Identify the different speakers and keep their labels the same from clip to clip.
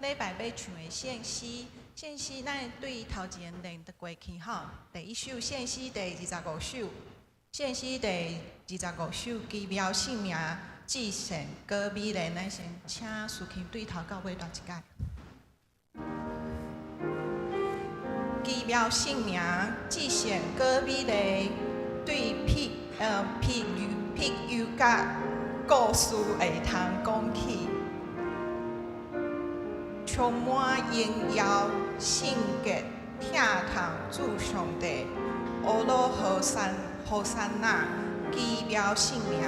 Speaker 1: 禮拜欲唱的聖詩，聖詩咱對頭前練得過去吼。第一首聖詩第二十五首，聖詩第二十五首，奇妙聖名，至聖閣美麗，咱先請司琴對頭到尾彈一擺。奇妙聖名，至聖閣美麗，對譬喻佮故事會通講起，充滿榮耀聖潔，疼痛主上帝，呵咾和散和散那，奇妙聖名。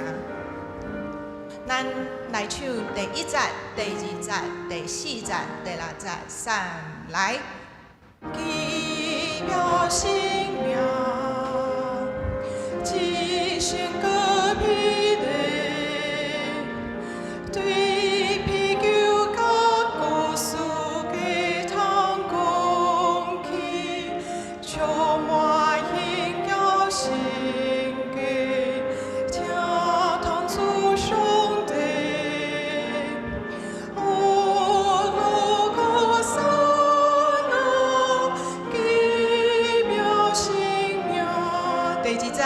Speaker 1: 咱來唱第一節、第二節、第四節、第六節，三來。奇妙聖名，至聖閣美麗，對譬喻佮故事會通講起，充滿榮耀聖潔，疼痛主上帝，呵咾和散那，奇妙聖名。第二節，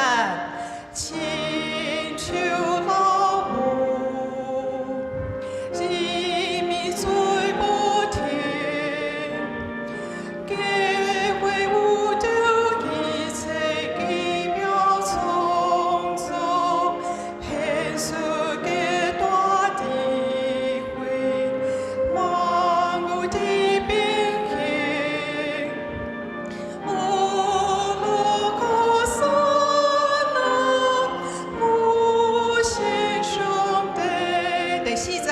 Speaker 1: 親像老母，日暝做無停，計劃有著一切奇妙創造，顯出極大智慧，萬有的秉行。呵咾和散那，無限上帝。第四節，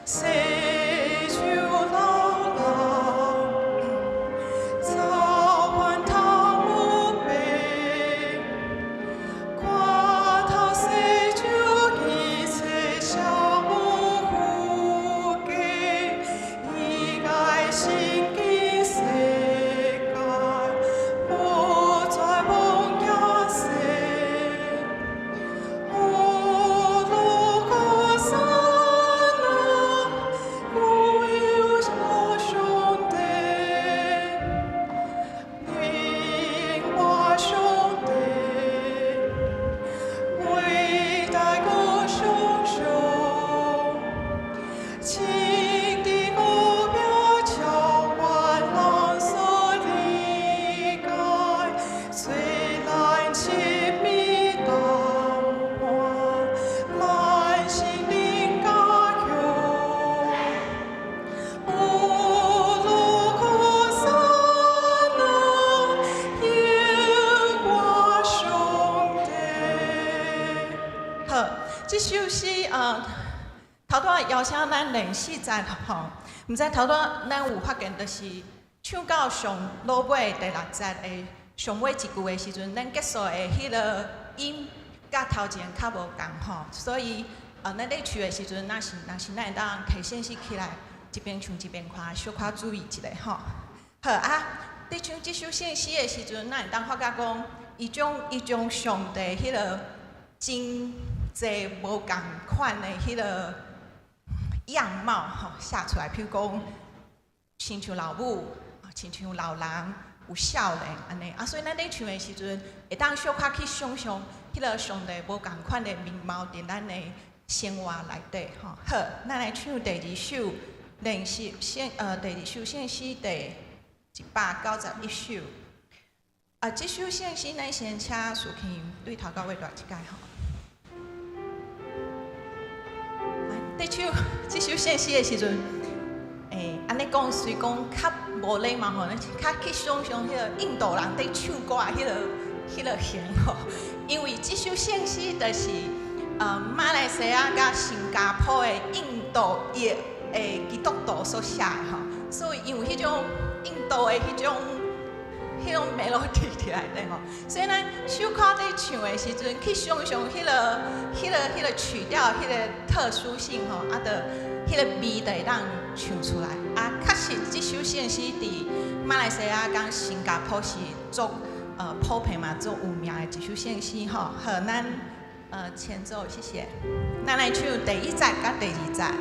Speaker 1: 世像老人，早晚頭毛白，看透世上一切小無附加，伊愛心經世界，無再忘記世。呵咾和散那，榮耀上帝，榮華上帝，偉大閣雙雄，親佇五名超越人所理解，做咱親密同伴，咱心靈家鄉。呵咾和散那，榮華上帝。好，這首詩頭拄仔邀請咱練四節吼，毋知頭拄仔咱有發現，就是唱到上落尾第六節的上尾一句的時陣，咱結束的彼个音佮頭前較無仝吼，所以咱咧唱的時陣，若是咱會當提聖詩起來，一邊唱一邊看，小可注意一下吼。好啊，佇唱這首聖詩的時陣，咱會當發覺講，伊將上帝彼个真濟無仝款的彼个樣貌吼寫出來，譬如講，親像老母，親像老人，有少年按呢啊，所以咱咧唱的時陣，會當小可去想象彼个上帝無仝款的面貌佇咱的生活內底吼。好，咱來唱第二首練習聖第二首聖詩第191首。啊，這首聖詩咱先請司琴對頭到尾彈一擺吼。佇唱這首聖詩的時陣，按呢講雖講較無禮貌吼，咱較去想象彼个印度人佇唱歌的彼个型吼，因為這首聖詩就是馬來西亞佮新加坡的印度裔的基督徒所寫的吼，所以因有彼種印度的彼種 melody 佇內底吼，所以咱小可佇唱的時陣，去想象彼个曲調、彼个特殊性吼，啊，就彼个味就會當唱出來。啊，確實這首聖詩佇馬來西亞佮新加坡是足普遍嘛，足有名的一首聖詩吼。好，咱前奏，謝謝。咱來唱第一節佮第二節。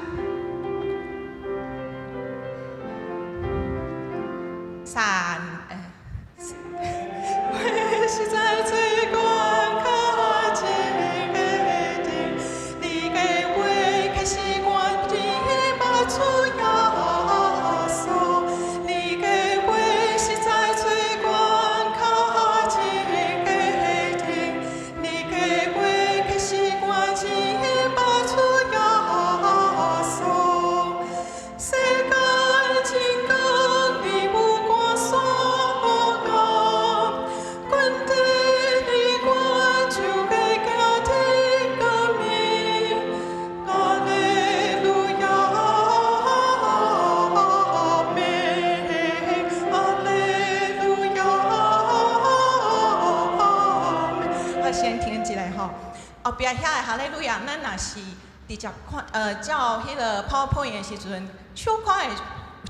Speaker 1: 壁遐的哈利路亞，咱若是直接看，照彼个 PowerPoint 的時陣，小可會有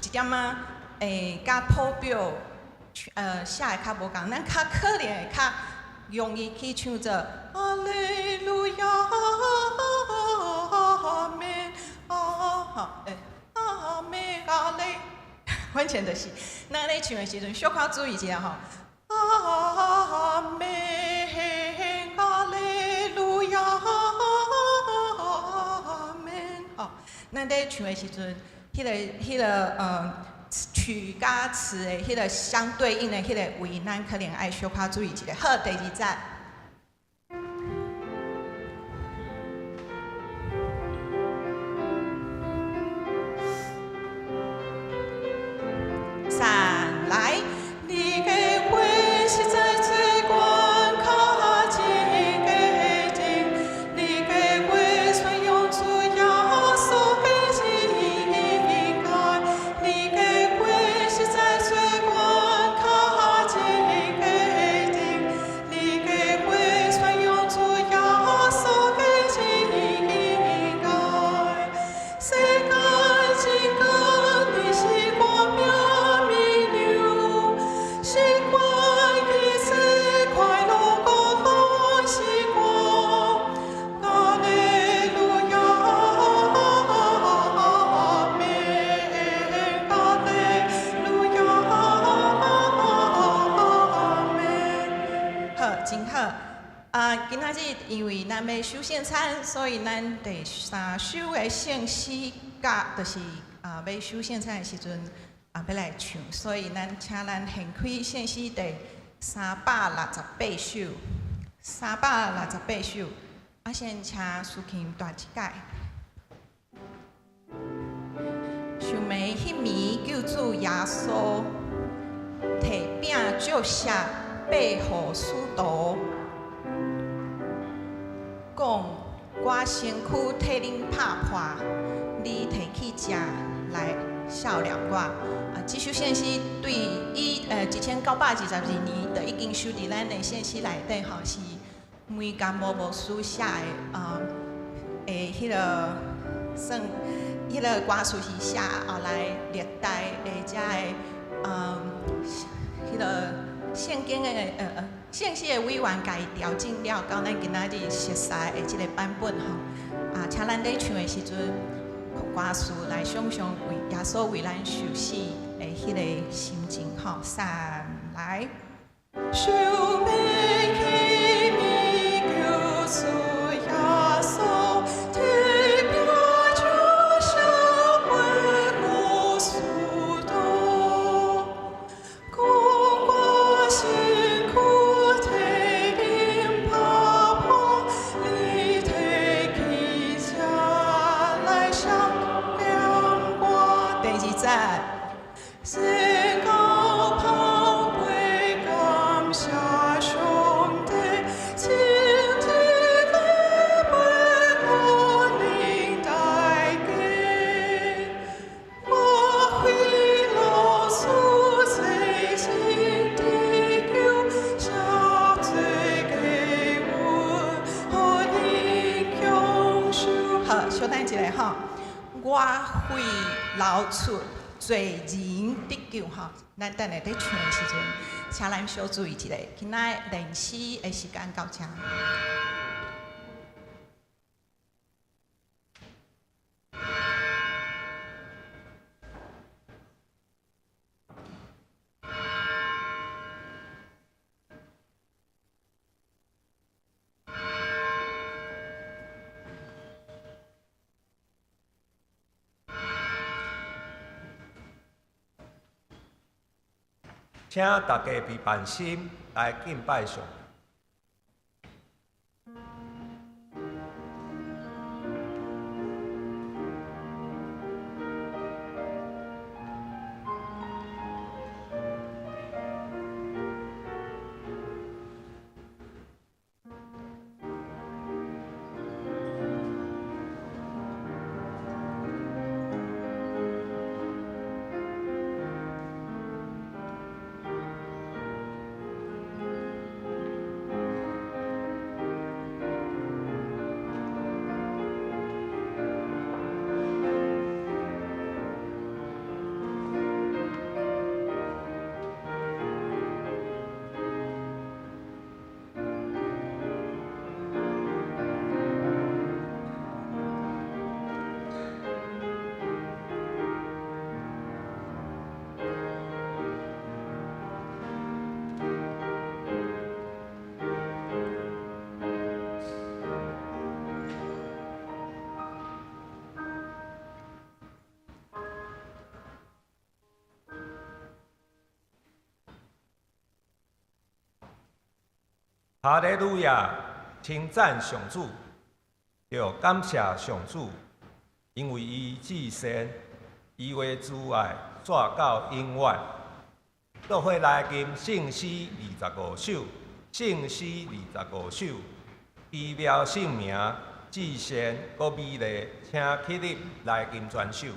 Speaker 1: 一點仔會佮譜表，寫的較無仝，咱較可能會較容易去唱做哈利路亞，阿們，啊，吼，阿們阿利，反正就是，咱咧唱的時陣，小可注意一下吼。阿們，哈利路亞，阿們。吼，咱咧唱的時陣，彼个曲佮詞的彼个相對應的彼个位，咱可能愛小可注意一下。好，第二節。三來，你的話實在最懸，較真堅定，你的話傳揚主耶穌的恩愛，你的話實在最懸，較真堅定，你的話傳揚主耶穌的恩愛，世間真光，你是光明。習慣一切快樂歌習慣，哈利路亞，阿們，哈利路亞，阿們。好，真好。啊，今仔日因為咱欲守聖餐，所以咱第三首的聖詩歌就是啊，欲守聖餐的時陣。啊，欲來唱，所以咱請咱掀開聖詩第368首，368首。啊，先請蘇琴帶一解。想欲彼暝救主耶穌提餅祝謝，擘予使徒，講我身軀替恁拍破，你提去食來孝念我。啊，這首聖詩對以1922年就已經收佇咱的聖詩內底吼，是梅甘摩牧師寫的啊，彼个算彼个歌詞是寫後來歷代的遮的彼个聖經的聖詩的委員共伊調整了，到咱今仔日熟似的這個版本吼。啊，請咱咧唱的時陣，歌詞來想象為耶穌為咱受死的彼个心情吼。三來。想欲彼暝救主耶穌提餅祝謝擘予使徒，講我身軀替恁拍破，你提去食來孝念我。第二節。先高捧杯感謝上帝，請這個杯予恁大家。我血流出罪人得救，捨罪給阮，予恁享受。好，小等一下吼，我血流出罪人得救吼，咱等下佇唱的時陣，請咱小注意一下。今仔練詩的時間到遮。
Speaker 2: 請大家備辦心來敬拜上帝。哈利路亞，稱讚上主，著感謝上主，因為伊至善，伊的慈愛煞到永遠。做伙來吟聖詩二十五首，聖詩二十五首，奇妙聖名，至善閣美麗，請起立來吟全首。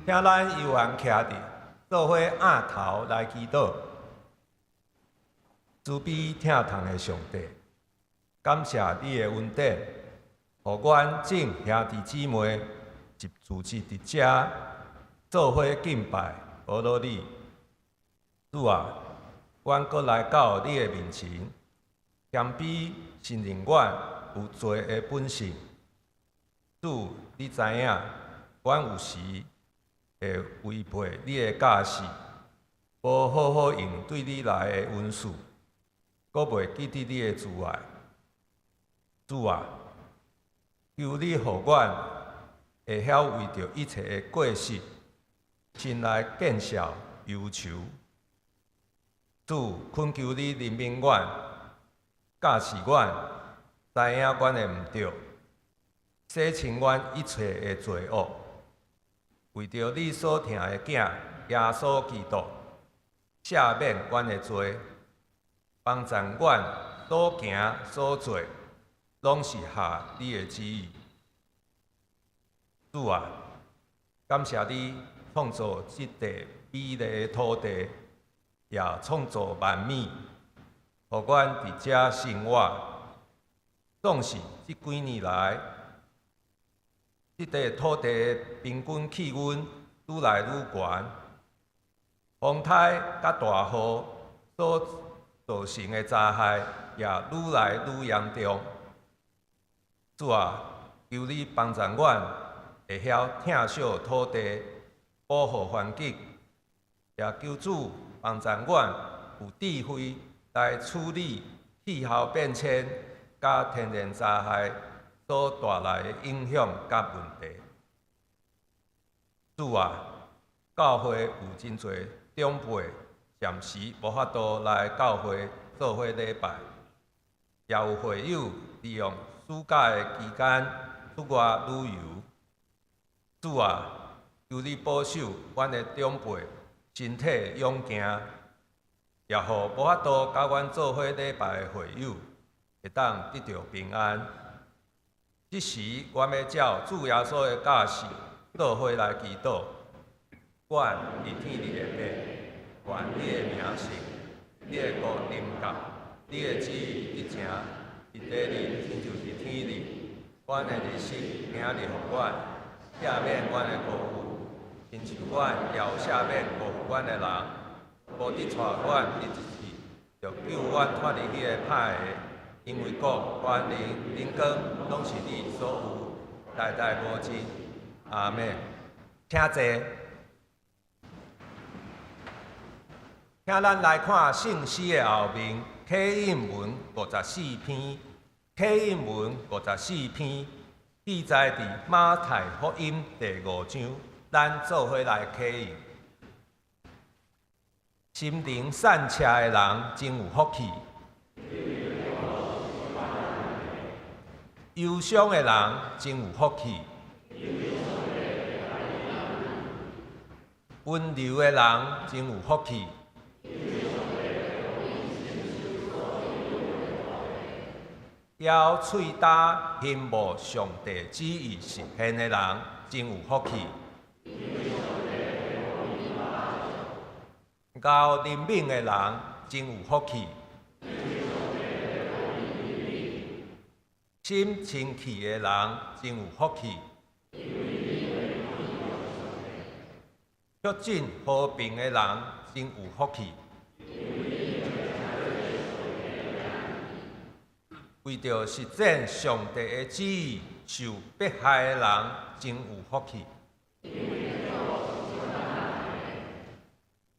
Speaker 2: 請咱悠閒徛佇，做伙仰頭來祈禱。慈悲疼痛的上帝，感謝你的恩典，予阮眾兄弟姊妹集聚佇遮做伙敬拜呵咾你。主啊，阮閣來到你的面前，謙卑承認阮有罪的本性。主，你知影，阮有時會違背你的教示，無好好用對你來的恩賜，閣袂記得你的慈愛。主啊，求你予阮會曉為著一切的過失，心內見笑憂愁。主，懇求你憐憫阮，教示阮，知影阮的毋對，洗清阮一切的罪惡。為著你所疼的囝耶穌基督，赦免阮的罪，幫助阮所行所做，攏是合你的旨意。主啊，感謝你創造這塊美麗的土地，也創造萬物，予阮佇遮生活。總是這幾年來，這塊土地的平均氣溫愈來愈懸，風颱佮大雨所造成的災害也愈來愈嚴重。主啊，求你幫助阮會曉疼惜土地，保護環境，也求主幫助阮有智慧來處理氣候變遷佮天然災害所帶來的影響佮問題。主啊，教會有真濟長輩暫時無法度來教會做伙禮拜，也有會友利用暑假的期間出外旅遊。主啊，求你保守阮的長輩身體勇健，也予無法度佮阮做伙禮拜的會友會當得著平安。這時，阮欲照主耶穌的教示，做伙來祈禱。阮佇天裡的父，願你的名聖，你的國臨到，你的旨意得成，佇地裡親像佇天裡。阮的日食今日予阮，赦免阮的過負，親像阮也有赦免辜負阮的人。無得帶阮入試，著救阮脫離彼个歹的。因為國、權能、榮光，攏是你所有，代代無盡。阿們。請坐。請咱來看聖詩的後面，啟應文54篇，啟應文54篇記載佇馬太福音第五章，咱做伙來啟應。心靈散赤的人真有福氣，憂傷的人真有福氣，溫柔的人真有福氣，枵喙焦欣慕上帝旨意實現的人真有福氣，厚憐憫的人真有福氣，心清氣的人真有福氣，促進和平的人真有福氣，為著實踐上帝的旨意受迫害的人真有福氣。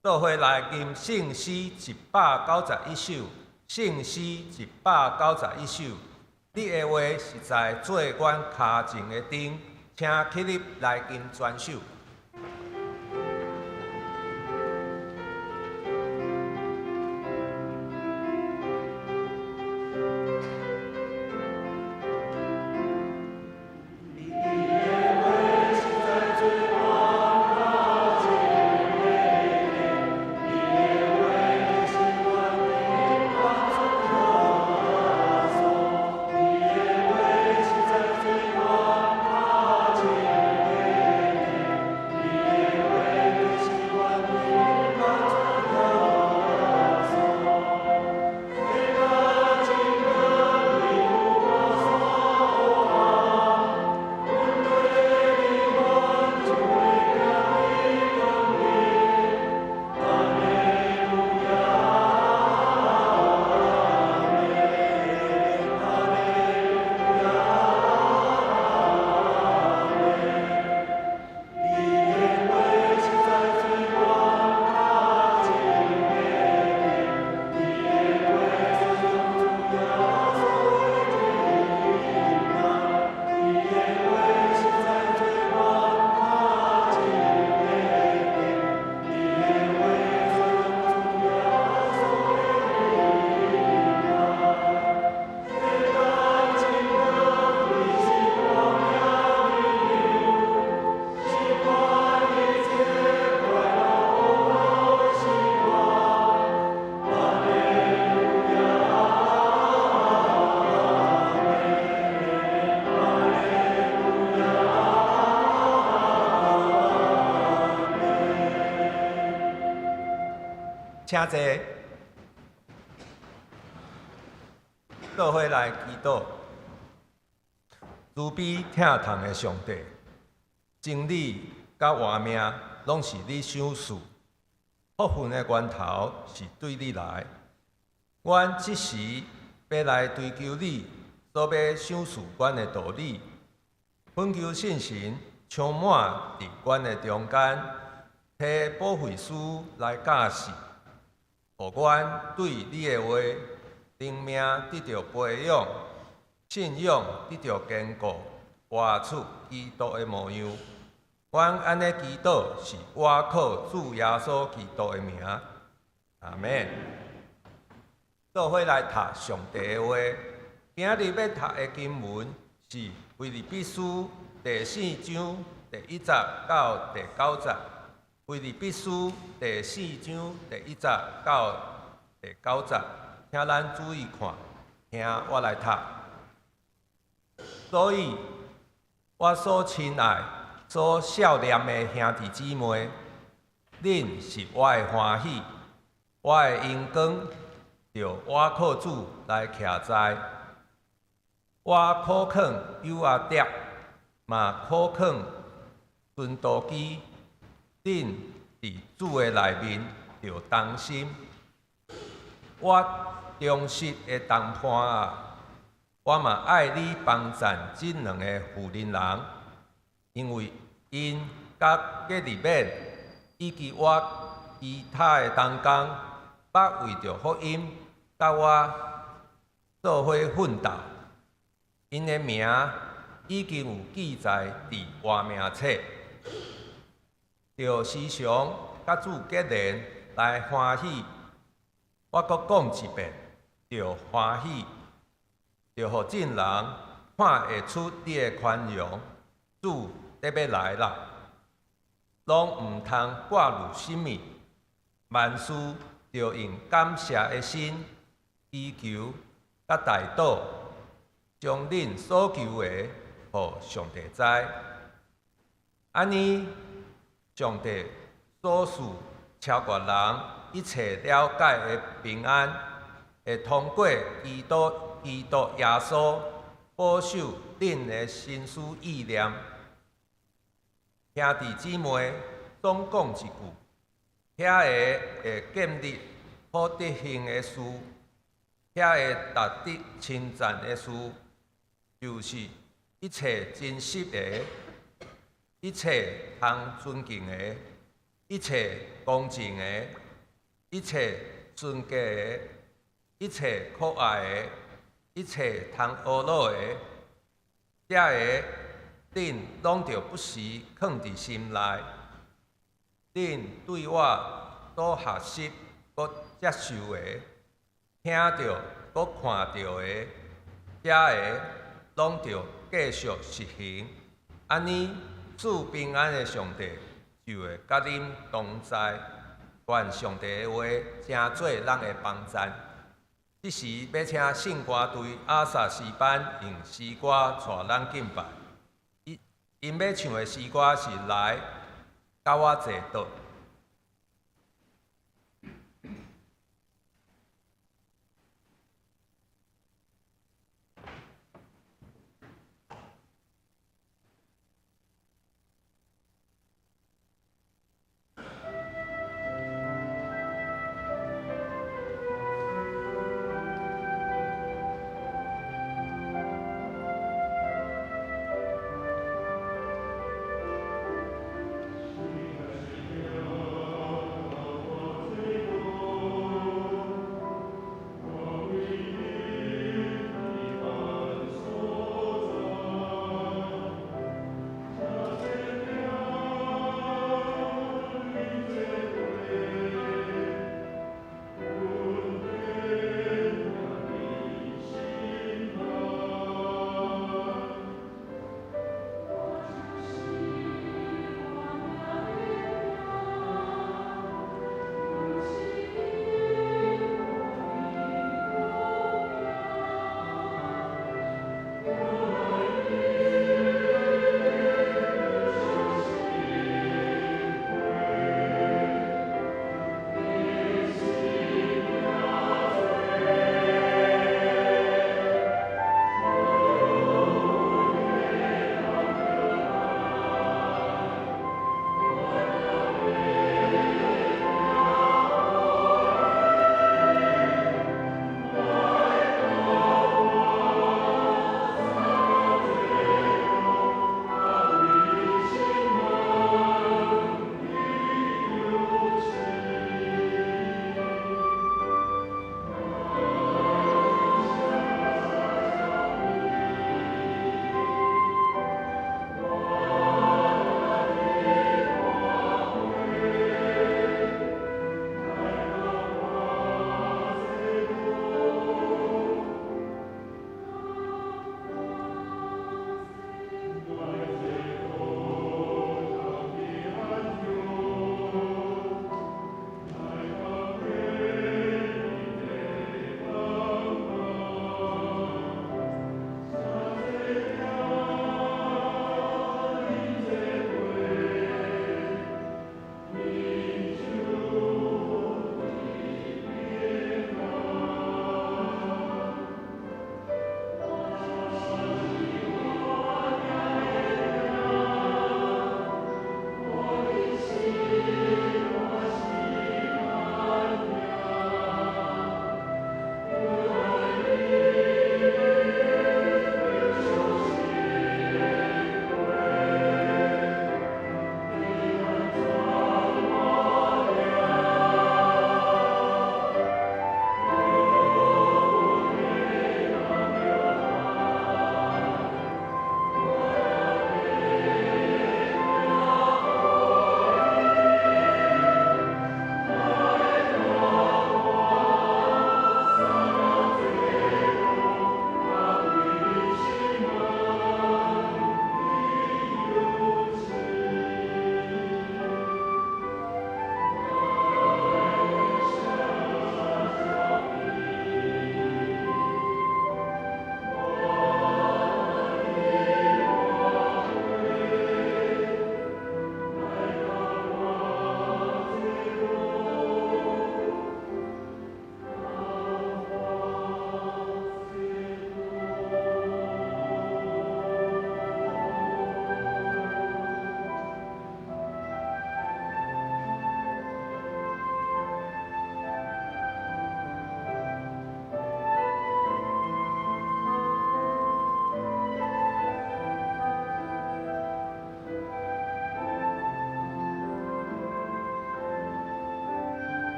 Speaker 2: 做伙來吟聖詩191首，聖詩191首。你的話實在做阮跤前的燈，請起立來吟全首。請坐。做伙來祈禱，慈悲疼痛的上帝，真理佮活命攏是你賞賜，福分的源頭是對你來。阮這時欲來追求你所欲賞賜阮的道理，懇求聖神充滿佇阮的中間，提保惠師來教示，予阮對你的話，靈命得著培養，信仰得著堅固，活出基督的模樣。阮按呢祈禱，是倚靠主耶穌基督的名。阿們。做伙來讀上帝的話。今日欲讀的經文是腓立比書第四章第一節到第九節。腓立比書第四章第一節到第九節。請咱注意看，聽我來讀。所以，我所親愛、所數念的兄弟姊妹，恁是我的歡喜，我的榮光，著倚靠主來徛在。我苦勸友阿爹，嘛苦勸孫都基，恁佇主的內面著同心。我忠實的同伴啊，我嘛愛你幫贊這兩个婦人人，因為𪜶佮革利免以及我其他的同工，捌為著福音佮我做伙奮鬥，𪜶的名已經有記載佇活命冊。著時常佮主結連來歡喜。我閣講一遍，著歡喜，著予眾人看會出你的寬容。主得欲來啦，攏毋通掛慮啥物，萬事著用感謝的心祈求佮代禱，將恁所求的，予上帝知。按呢，上帝所賜超越人一切了解的平安，會通過基督耶穌保守恁的心思意念。兄弟姊妹，總講一句，遐个會建立好德行的事，遐个值得稱讚的事，就是一切真實的，一切通尊敬的，一切公正的，一切純潔的，一切可愛的，一切通學樂的，這个恁攏著不時囥佇心內。恁對我所學習、閣接受的、聽著、閣看著的，這个攏著繼續實行。按呢，賜平安的上帝就會佮恁同在。願上帝的話成做咱的幫贊。這時欲請聖歌隊亞薩詩班用詩歌帶咱敬拜。𪜶欲唱的詩歌是《來，佮我坐倒》。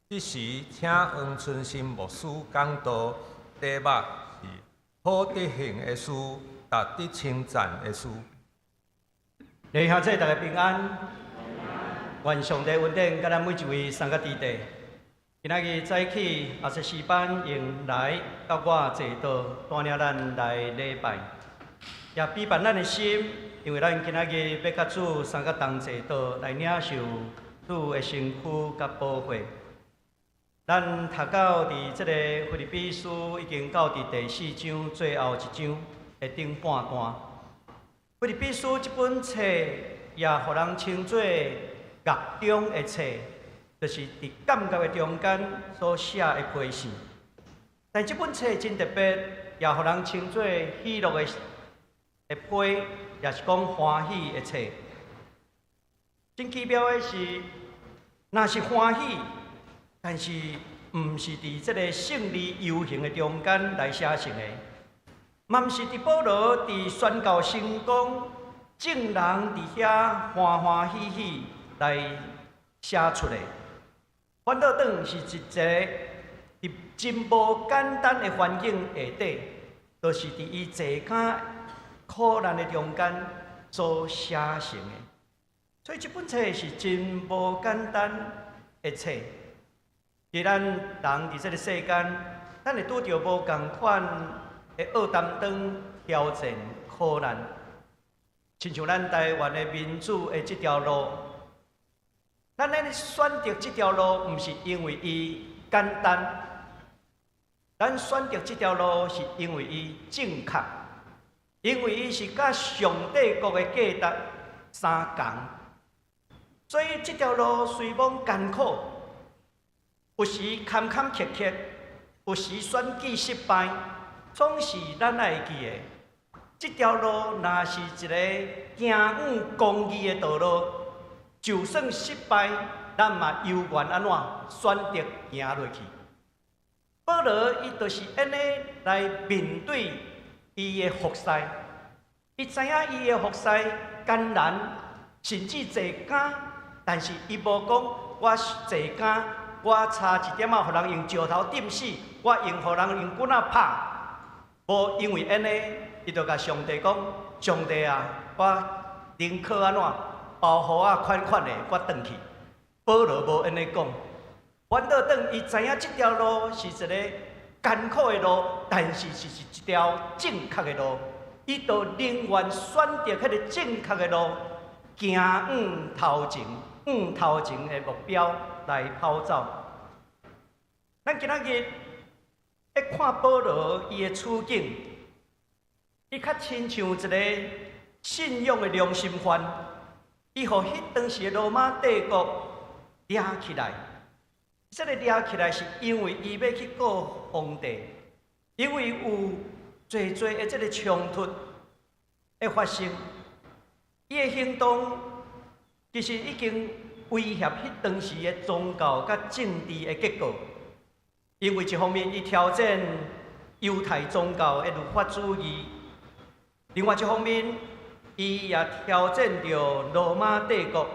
Speaker 2: 這時請黃春心牧師講道，題目是好德行的事，值得稱讚的事。
Speaker 3: 弟兄姊妹大家平安，願上帝恩典佮咱每一位三個弟弟。今仔日早起，阿說詩班用來佮我坐道，帶領咱來禮拜，也備辦咱的心，因為咱今仔日欲佮主相佮同坐道來領受主的身軀佮寶血。咱讀到佇這個腓立比書已經到佇第四章最後一章的頂半段。腓立比書這本冊也予人稱做獄中的冊，就是佇監獄的中間所寫的批信。但這本冊真特別，也予人稱做喜樂的批，也是講歡喜的冊。真奇妙的是，若是歡喜，但是毋是佇這个勝利遊行的中間來寫成的，嘛毋是佇保羅佇宣告成功，眾人佇遐歡歡喜喜來寫出的。反倒轉是一個佇真無簡單的環境下底，就是佇伊坐監苦難的中間所寫成的。所以這本冊是真無簡單的冊。佇咱人佇這个世間，咱會拄著無仝款的厄擔當、挑戰、苦難。親像咱台灣的民主的這條路，咱咧選擇這條路，毋是因為伊簡單，咱選擇這條路是因為伊正確，因為伊是佮上帝國的價值相仝，所以這條路雖罔艱苦。有時坎坎坷坷，有時選舉失敗，總是咱愛會記的。這條路若是一個行往公義的道路，就算失敗，咱嘛猶原按怎選擇行落去。保羅伊就是按呢來面對伊的服侍，伊知影伊的服侍艱難，甚至坐監，但是伊無講我坐監。我差一點仔，予人用石頭釘死；我用予人用棍仔拍。無因為按呢，伊就共上帝講：上帝啊，我寧可按怎包袱仔寬寬的，我轉去。保羅無按呢講，反倒轉伊知影這條路是一個艱苦的路，但是是一條正確的路。伊就寧願選擇彼个正確的路，行往頭前，往頭前的目標來跑走。咱今仔日欲看保羅伊的處境，伊較親像一个信仰的良心犯，伊予彼當時的羅馬帝國掠起來。這个掠起來是因為伊欲去告皇帝，因為有濟濟的這个衝突會發生，伊的行動其實已經威脅彼當時的宗教佮政治的結構。因為一方面，伊挑戰猶太宗教的律法主義；另外一方面，伊也挑戰著羅馬帝國，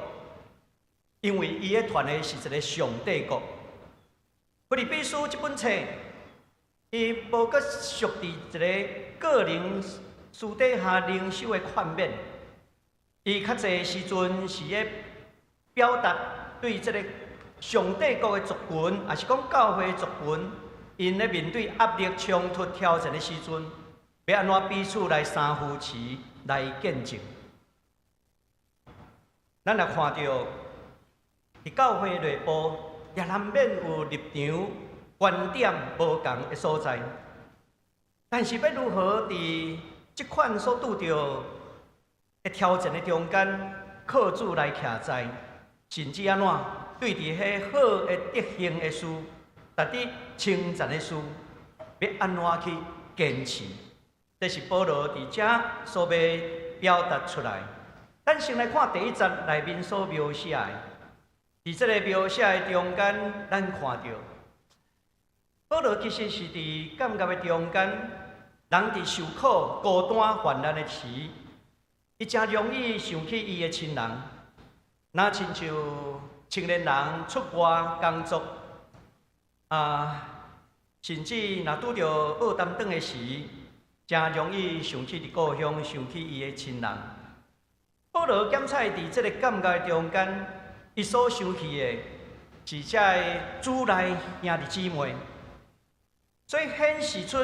Speaker 3: 因為伊咧傳的是一个上帝國。腓立比書這本冊，伊無閣屬佇一个個人私底下靈修的勸勉，伊較濟時陣是咧表達對這个上帝國的族群，抑是講教會族群，𪜶咧面對壓力、衝突、挑戰的時陣，欲按怎彼此來相扶持、來見證。咱若看著佇教會內部，也難免有立場、觀點無仝的所在。但是欲如何佇這款所拄著的挑戰的中間，靠主來徛在，甚至按怎對佇彼好的德行的事，值得稱讚的事，欲按怎去堅持？這是保羅佇遮所欲表達出來。咱先來看第一節內面所描寫的，佇這个描寫的中間，咱看著保羅其實是佇監獄的中間，人佇受苦、孤單、患難的時，伊誠容易想起伊的親人，若親像青年人出外工作，啊，甚至若拄著厄擔轉的時，誠容易想起佇故鄉，想起伊的親人。保羅檢採佇這个感覺中間，伊所想起的是這个主內兄弟姊妹，所以顯示出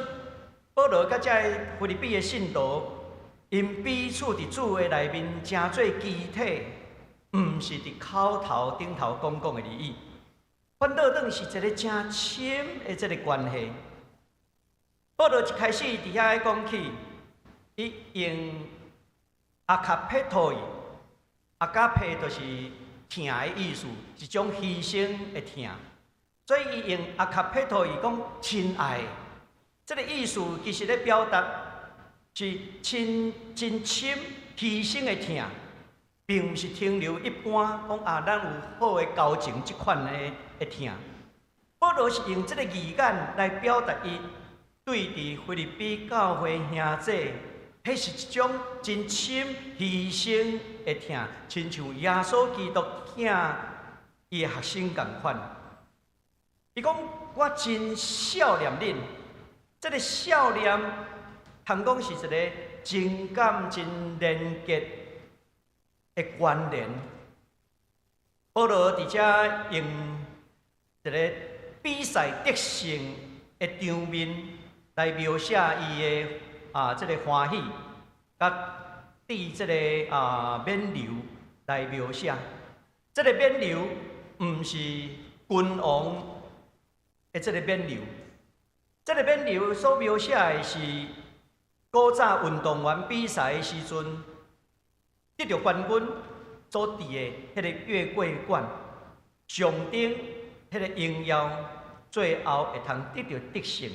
Speaker 3: 保羅佮這个腓立比的信徒，𪜶彼此佇主的內面成做肢體，毋是佇口頭頂頭講講的而已，反倒轉是一个誠深的這个關係。保羅一開始佇遐講起，伊用ἀγαπητοί，ἀγάπη 就是疼的意思，一種犧牲的疼。所以伊用ἀγαπητοί講親愛，這个意思其實咧表達是親真深犧牲的疼，並毋是停留一般講啊，咱有好的交情這款的疼。保羅是用這个字眼來表達伊對佇腓立比教會兄弟，彼是一種真深犧牲的疼，親像耶穌基督疼伊的學生仝款。伊講我真想念恁，這个想念，通講是一个情感真連結的關聯。保羅佇遮用一个比賽得勝的場面來描寫伊的這个歡喜，佮對這个勉勵來描寫。這个勉勵毋是君王的這个勉勵，這个勉勵所描寫的是古早運動員比賽的時陣得著冠軍所戴的彼个月桂冠，象徵彼个榮耀，最後會通得著得勝。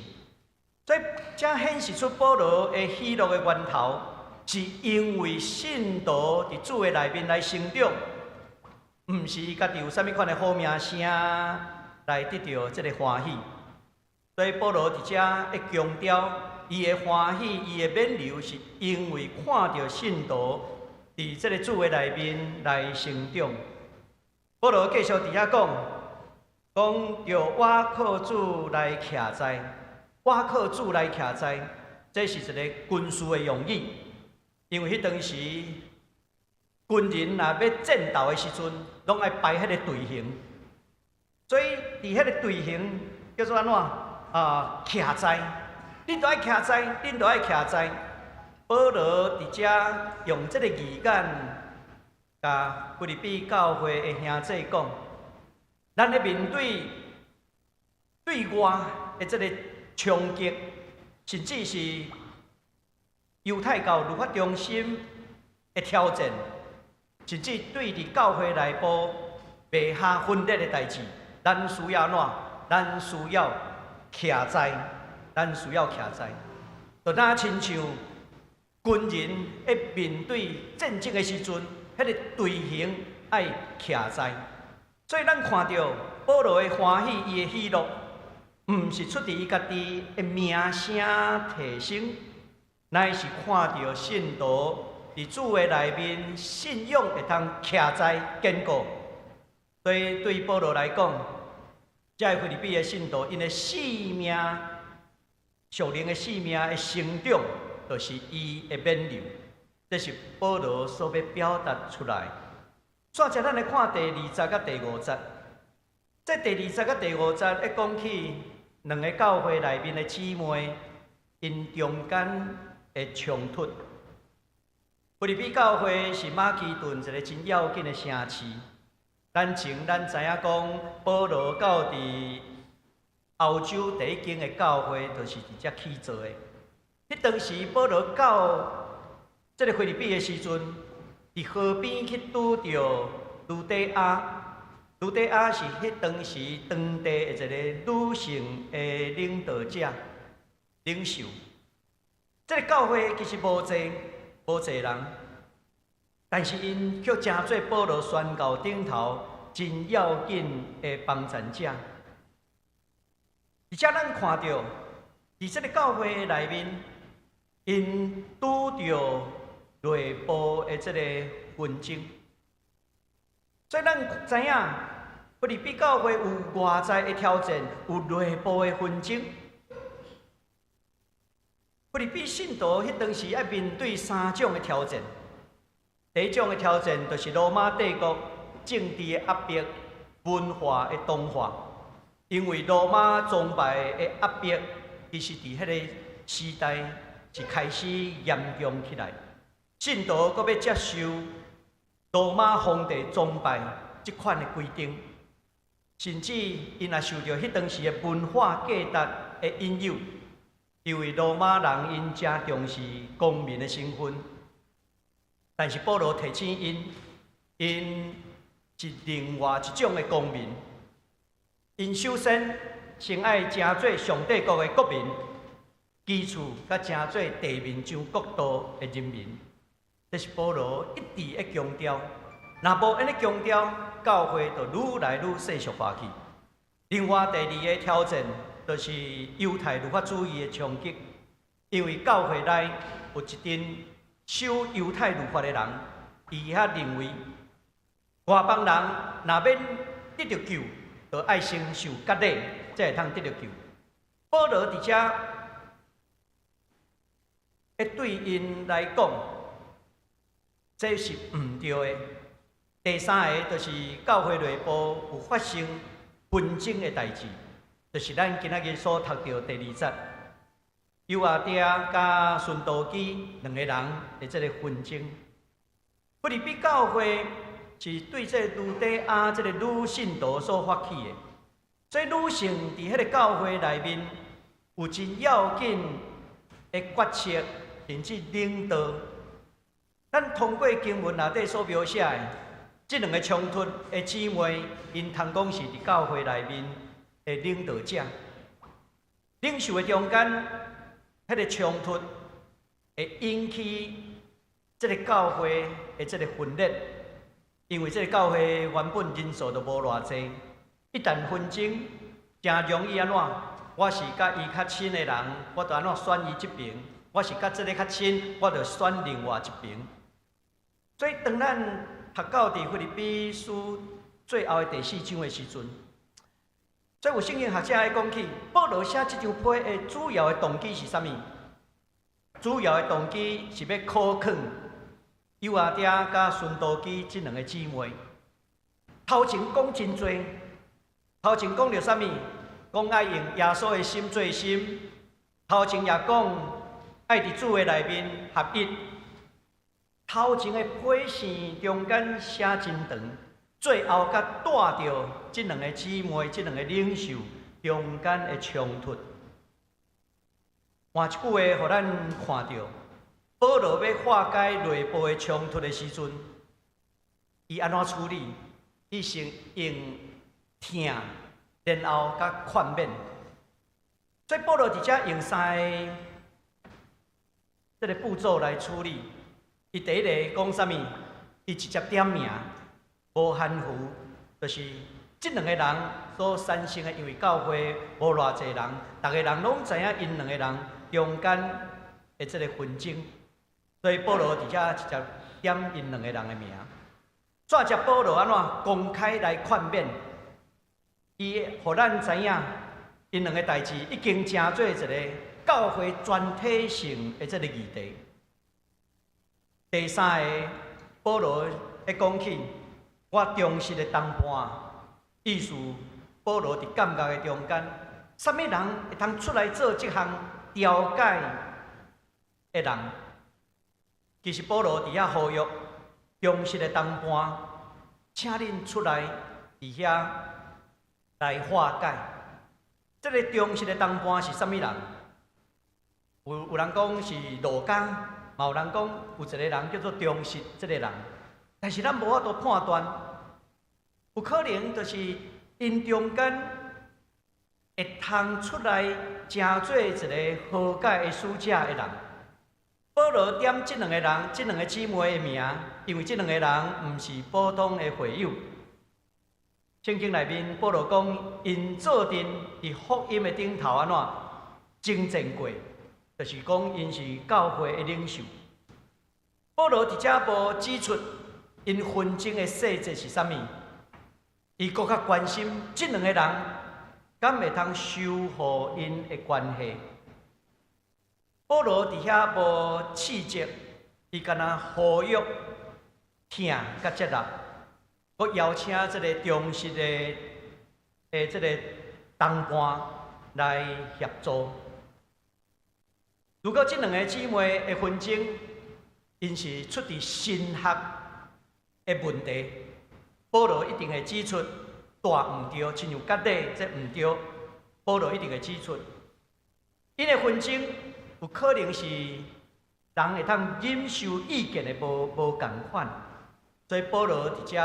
Speaker 3: 所以，這顯示出保羅的喜樂的源頭，是因為信徒佇主的內面來成長，毋是伊家己有啥物款的好名聲來得著這个歡喜。所以保羅佇遮會強調，伊的歡喜，伊的勉勵，是因為看著信徒佇這个主的內面來成長。保羅繼續佇遐講，講著我靠主來徛在，我靠主來徛在，這是一个軍事的用語，因為彼當時軍人若欲戰鬥的時陣，攏愛排彼个隊形，所以佇彼个隊形叫做按怎啊？徛在，恁都愛徛在，恁都愛徛在。保羅佇遮用這个字眼，共腓立比教會的兄弟講，咱咧面對對外的這个衝擊，甚至是猶太教律法中心的挑戰，甚至對佇教會內部袂合分裂的代誌，咱需要按怎？咱需要徛在，咱需要徛在，就若親像軍人咧面對戰爭的時陣，彼个隊形愛徛在。所以咱看著保羅的歡喜，伊的喜樂，毋是出佇伊家己的名聲提升，乃是看著信徒佇主的內面信仰會通徛在堅固。所以對保羅來講，這个腓立比的信徒，𪜶的生命、屬靈的生命的成長，就是伊的勉勵。這是保羅所欲表達出來。煞來咱來看第二節佮第五節。這第二節佮第五節一講起兩个教會內面的姊妹，𪜶中間的衝突。腓立比教會是馬其頓一个真要緊的城市。咱前咱知影講，保羅到佇歐洲第一間的教會，就是佇遮起做的。彼當時保羅到這个腓立比的時陣，佇河邊去拄著呂底亞。呂底亞是彼當時當地的一个女性的領導者、領袖。這个教會其實無濟，無濟人，但是𪜶卻成做保羅宣教頂頭真要緊的幫贊者。而且咱看著，佇這个教會內面，𪜶拄著內部的這个紛爭，所以咱知影，腓立比教會有外在的挑戰，有內部的紛爭。腓立比信徒彼當時愛面對三種的挑戰。第一種的挑戰就是羅馬帝國政治的壓迫、文化的同化。因為羅馬崇拜的壓迫，其實佇彼个時代是開始嚴重起來。信徒閣欲接受羅馬皇帝崇拜這款的規定，甚至𪜶也受著彼當時的文化價值的引誘，因為羅馬人𪜶誠重視公民的身份。但是保羅提醒𪜶，𪜶是另外一種的公民，𪜶首先先愛成做上帝國的國民，其次才成做地面上國度的人民。這是保羅一直咧強調，若無按呢強調，教會就愈來愈世俗化去。另外第二个挑戰，就是猶太律法主義的衝擊，因為教會內有一陣守猶太律法的人，伊遐認為外邦人若欲得著救，就愛先受割禮，才會通得著救。保羅佇遮會對𪜶來講，這是毋對的。第三个就是教會內部有發生紛爭的代誌，就是咱今仔日所讀著第二節，友阿爹佮孫道基兩個人的這个紛爭。腓立比教會是對這個呂底亞這个女信徒所發起的，所以女性佇彼个教會內面有真要緊的決策，甚至領導。咱通過經文內底所描寫的，這兩个衝突的姊妹，𪜶通講是佇教會內面的領導者，領袖的中間，彼个衝突會引起這个教會的這个分裂，因為這个教會原本人數就無偌濟，一旦紛爭，誠容易按怎？我是佮伊較親的人，我就按怎選伊這爿；我是佮這个較親，我就選另外一爿。所以，當咱讀到佇腓立比書最後的第四章的時陣，所以有聖經學者愛講起，保羅寫這張批的主要的動機是啥物？主要的動機是欲苦勸友阿爹佮孫道基這兩个姊妹。頭前講真濟，頭前講著啥物？講愛用耶穌的心做心。頭前也講愛佇主的內面合一。頭前的批信中間寫真長，最後閣帶著這兩个姊妹、這兩个領袖中間的衝突。換一句話，予咱看著，保羅欲化解內部的衝突的時陣，伊按怎處理？伊先用疼，然後閣勸勉。所以保羅佇遮用三个這个步驟來處理。伊第一个講啥物？伊直接點名，無含糊，就是這兩个人所產生的，因為教會無偌濟人，逐个人攏知影𪜶兩个人中間的這个紛爭，所以保羅佇遮直接點𪜶兩个人的名。煞接保羅按怎公開來勸勉，伊予咱知影，𪜶兩个代誌已經成做一个教會全體性的這个議題。第三个，保羅咧講起我忠實的同伴，意思保羅佇監獄的中間，啥物人會通出來做這項調解的人？其實保羅佇遐呼籲忠實的同伴，請恁出來佇遐來化解。這个忠實的同伴是啥物人？有人講是路加，嘛有人講有一个人叫做忠實這个人，但是咱無法度判斷，有可能就是𪜶中間會通出來成做一个和解的使者的人。保羅點這兩个人、這兩个姊妹的名，因為這兩个人毋是普通的會友。聖經內面保羅講，𪜶做陣佇福音的頂頭按怎征戰過，就是講𪜶是教會的領袖。保羅佇遮無指出𪜶紛爭的細節是啥物，伊閣較關心這兩個人，敢會通修復𪜶的關係。保羅佇遐無斥責，伊干焦呼籲、疼佮接納，閣邀請這个忠實的這个同伴來協助。如果這兩个姊妹的紛爭，𪜶是出佇神學的問題，保羅一定會指出大毋對，親像割禮這毋對，保羅一定會指出。𪜶的紛爭有可能是人會當忍受意見的無仝款，所以保羅佇遮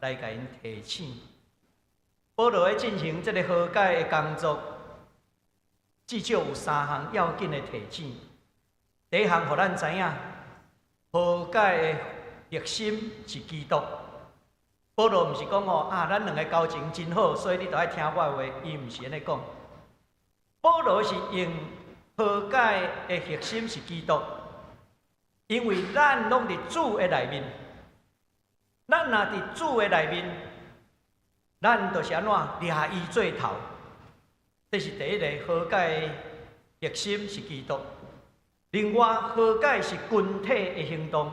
Speaker 3: 來共𪜶提醒。保羅咧進行這个和解的工作，至少有三項要緊的提醒。第一項，予咱知影和解的核心是基督。保羅毋是講哦，啊，咱兩个交情真好，所以你著愛聽我的話。伊毋是按呢講。保羅是用和解的核心是基督，因為咱攏佇主的內面，咱若佇主的內面，咱就是按怎掠伊做頭。這是第一个和解的核心是基督。另外，和解是群體的行動。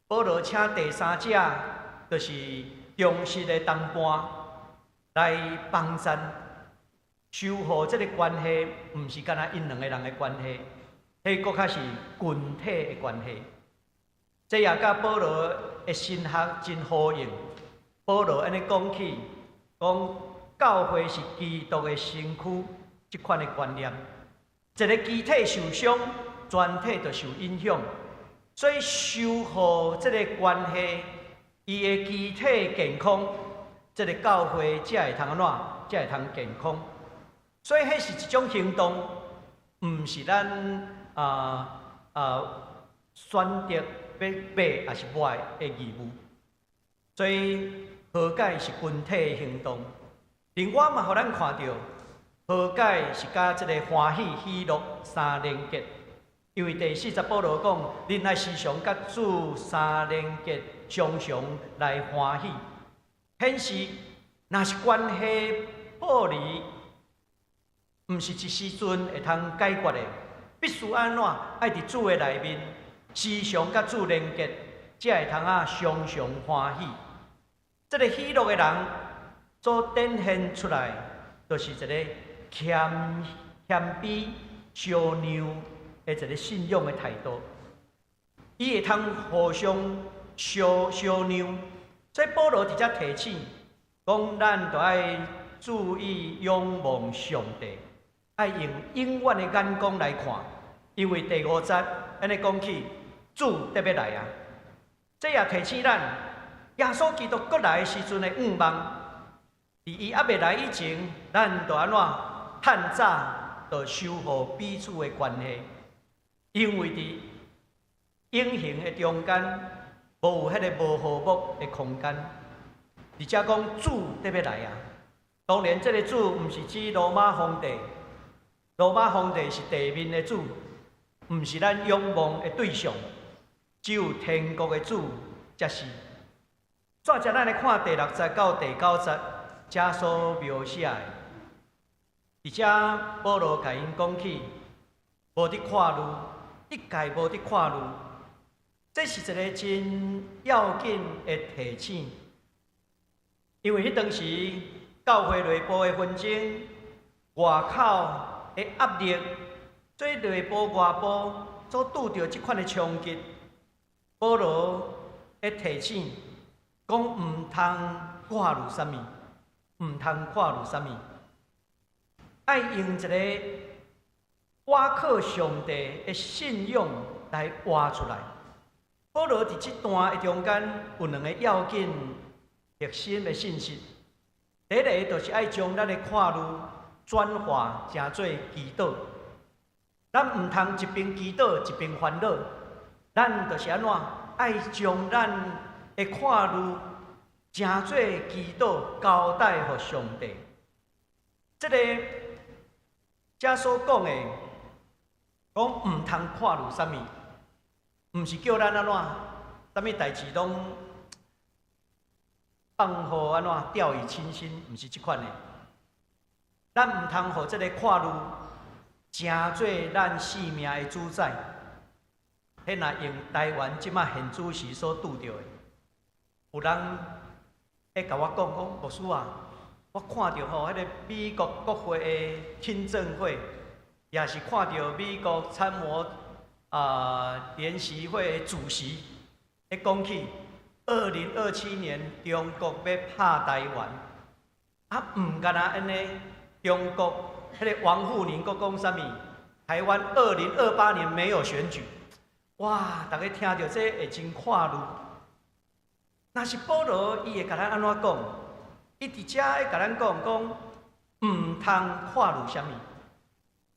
Speaker 3: 保羅請第三者，就是忠實的同伴來幫贊修復這个關係，毋是干焦𪜶兩个人的關係，彼閣較是群體的關係。這也佮保羅的神學真呼應。保羅按呢講起，講教會是基督的身軀，這款的觀念，一个肢體受傷，全體就受影響。所以修復這个關係，伊的肢體健康，這个教會才會通按怎，才會通健康。所以彼是一種行動，毋是咱選擇欲買抑是賣的義務。所以和解是群體的行動。另外嘛，予咱看著和解是佮這个歡喜喜樂相連結。因為第四節保羅講，恁愛時常佮主相連結，常常來歡喜。顯示若是關係破離，毋是一時陣會通解決的，必須按怎？愛佇主的內面，時常佮主連結，才會通啊常常歡喜。這个喜樂的人所展現出來，就是一个謙卑、相讓的一个信仰的態度。伊會通互相相讓。所以保羅佇遮提醒，講咱著愛注意仰望上帝，愛用永遠的眼光來看，因為第五節按呢講起，主得欲來啊！這也提醒咱，耶穌基督閣來的時陣的向望，佇伊猶未來以前，咱著按怎趁早就修復彼此的關係，因為佇永恆的中間，無有彼个無和睦的空間。而且講主得欲來啊！當然，這个主毋是指羅馬皇帝，羅馬皇帝是地面的主，毋是咱仰望的對象。只有天國的主才是。煞來咱來看第六節到第九節，遮所描寫的。而且保羅共𪜶講起，無得看慮，一概無得看慮，這是一个真要緊的提醒。因為彼當時教會內部的紛爭、外口的壓力，做內部外部所拄著這款的衝擊，保羅的提醒講毋通掛慮啥物，毋通掛慮啥物，愛用一个倚靠上帝的信仰來活出來。保羅佇這段的中間有兩个要緊核心的信息。第一个就是愛將咱的看慮轉化成做祈禱。咱毋通一邊祈禱一邊煩惱，咱就是按怎愛將咱的看慮成做祈禱交代予上帝。這个遮所講的，講毋通看慮啥物，毋是叫咱按怎，啥物代誌攏放予按怎掉以輕心，毋是這款的。咱毋通予這个看慮成做咱性命的主宰。彼若用台灣這馬現主時所拄著的，有人會共我講講，牧師啊，我看著吼彼个美國國會的聽證會，也是看著美國參謀聯席會的主席，咧講起2027年中國欲拍台灣，啊，毋干焦按呢，中國彼个王滬寧閣講啥物？台灣2028年沒有選舉，哇！逐家聽著這會真看慮。若是保羅，伊會共咱按怎講？伊佇遮會共咱講講，毋通看慮啥物？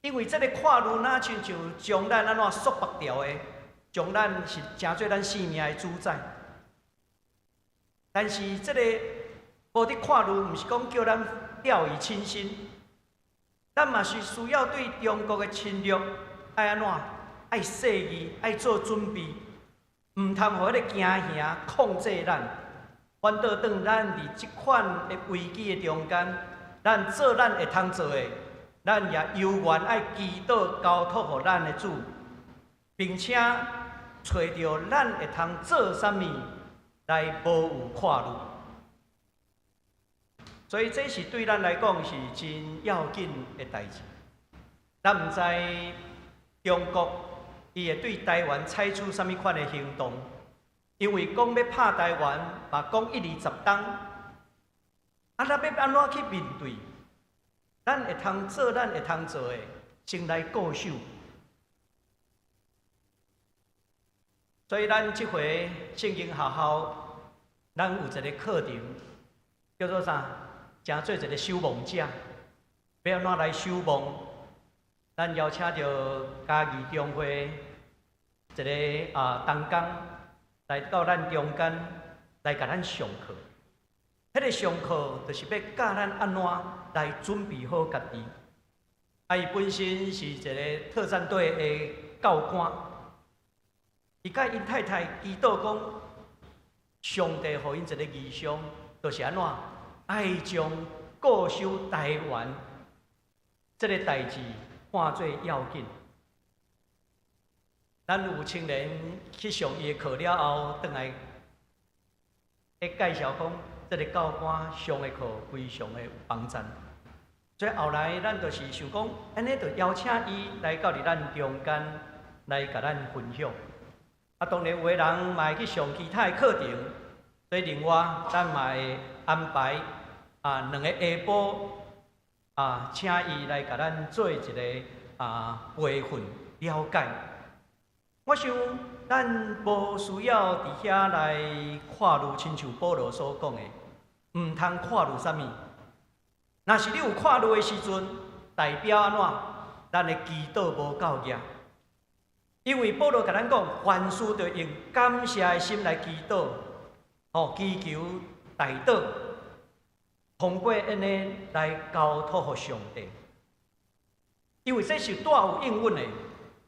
Speaker 3: 因為這个看慮若親像將咱按怎束縛牢的，將咱是成做咱性命的主宰。但是這个無佇看慮，毋是講叫咱掉以輕心，咱嘛是需要對中國的侵略愛按怎？愛細膩，愛做準備，毋通予彼个驚嚇控制咱。反倒當咱佇這款的危機的中間，咱做咱會通做的，咱也猶原愛祈禱交託予咱的主，並且揣著咱會通做啥物來無有看慮。所以這是對咱來講是真要緊的代誌。咱毋知中國伊會對台灣採取啥物款的行動，因為講欲拍台灣，嘛講一二十冬，啊，咱欲按怎去面對？咱會通做咱會通做的，先來固守。所以咱這回聖經學校，咱有一个課程叫做啥？成做一个守望者，欲按怎來守望？咱邀請著嘉義中會一个同工來到咱中間來共咱上課。彼个上課就是欲教咱按怎來準備好家己。啊，伊本身是一个特戰隊的教官，伊佮𪜶太太祈禱講，上帝予𪜶一个異象，就是按怎愛將固守台灣這个代誌看做要緊。咱有青年去上伊的課了後，轉來咧介紹講，這个教官上的課非常的有幫贊。所以後來咱就是想講，按呢就邀請伊來到佇咱中間來共咱分享。啊，當然有的人嘛會去上其他的課程，所以另外咱嘛會安排兩个下晡請伊來共咱做一个培訓了解。我想咱無需要佇遐來看慮，親像保羅所講的，毋通看慮啥物。若是你有看慮的時陣，代表按怎？咱的祈禱無夠額。因為保羅共咱講，凡事著用感謝的心來祈禱，祈求代禱，通過按呢來交託予上帝。因為這是帶有應允的。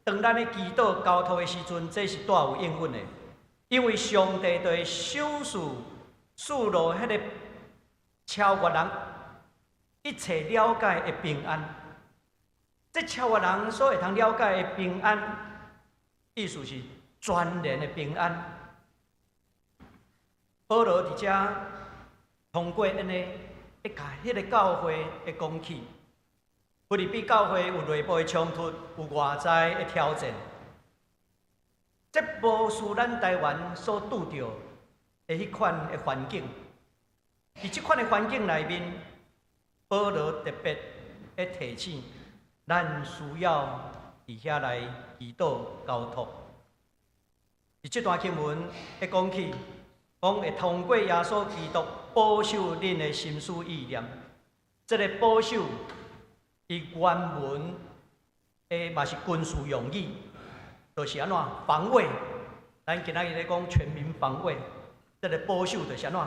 Speaker 3: 當咱咧祈禱交託的時陣，這是帶有應允的。因為上帝就會賞賜賜落彼个超越人一切了解的平安。這超越人所會通了解的平安，意思是全然的平安。保羅佇遮通過按呢，會共彼个教會會講起，腓立比教會有內部的衝突，有外在的挑戰，這無輸咱台灣所拄著的彼款的環境。佇這款的環境內面，保羅特別的提醒，咱需要佇遐來祈禱交託。佇這段經文會講起，講會通過耶穌基督保守恁的心思意念。這个保守，伊原文的嘛是軍事用語，就是按怎防衛。咱今仔日咧講全民防衛，這个保守就是按怎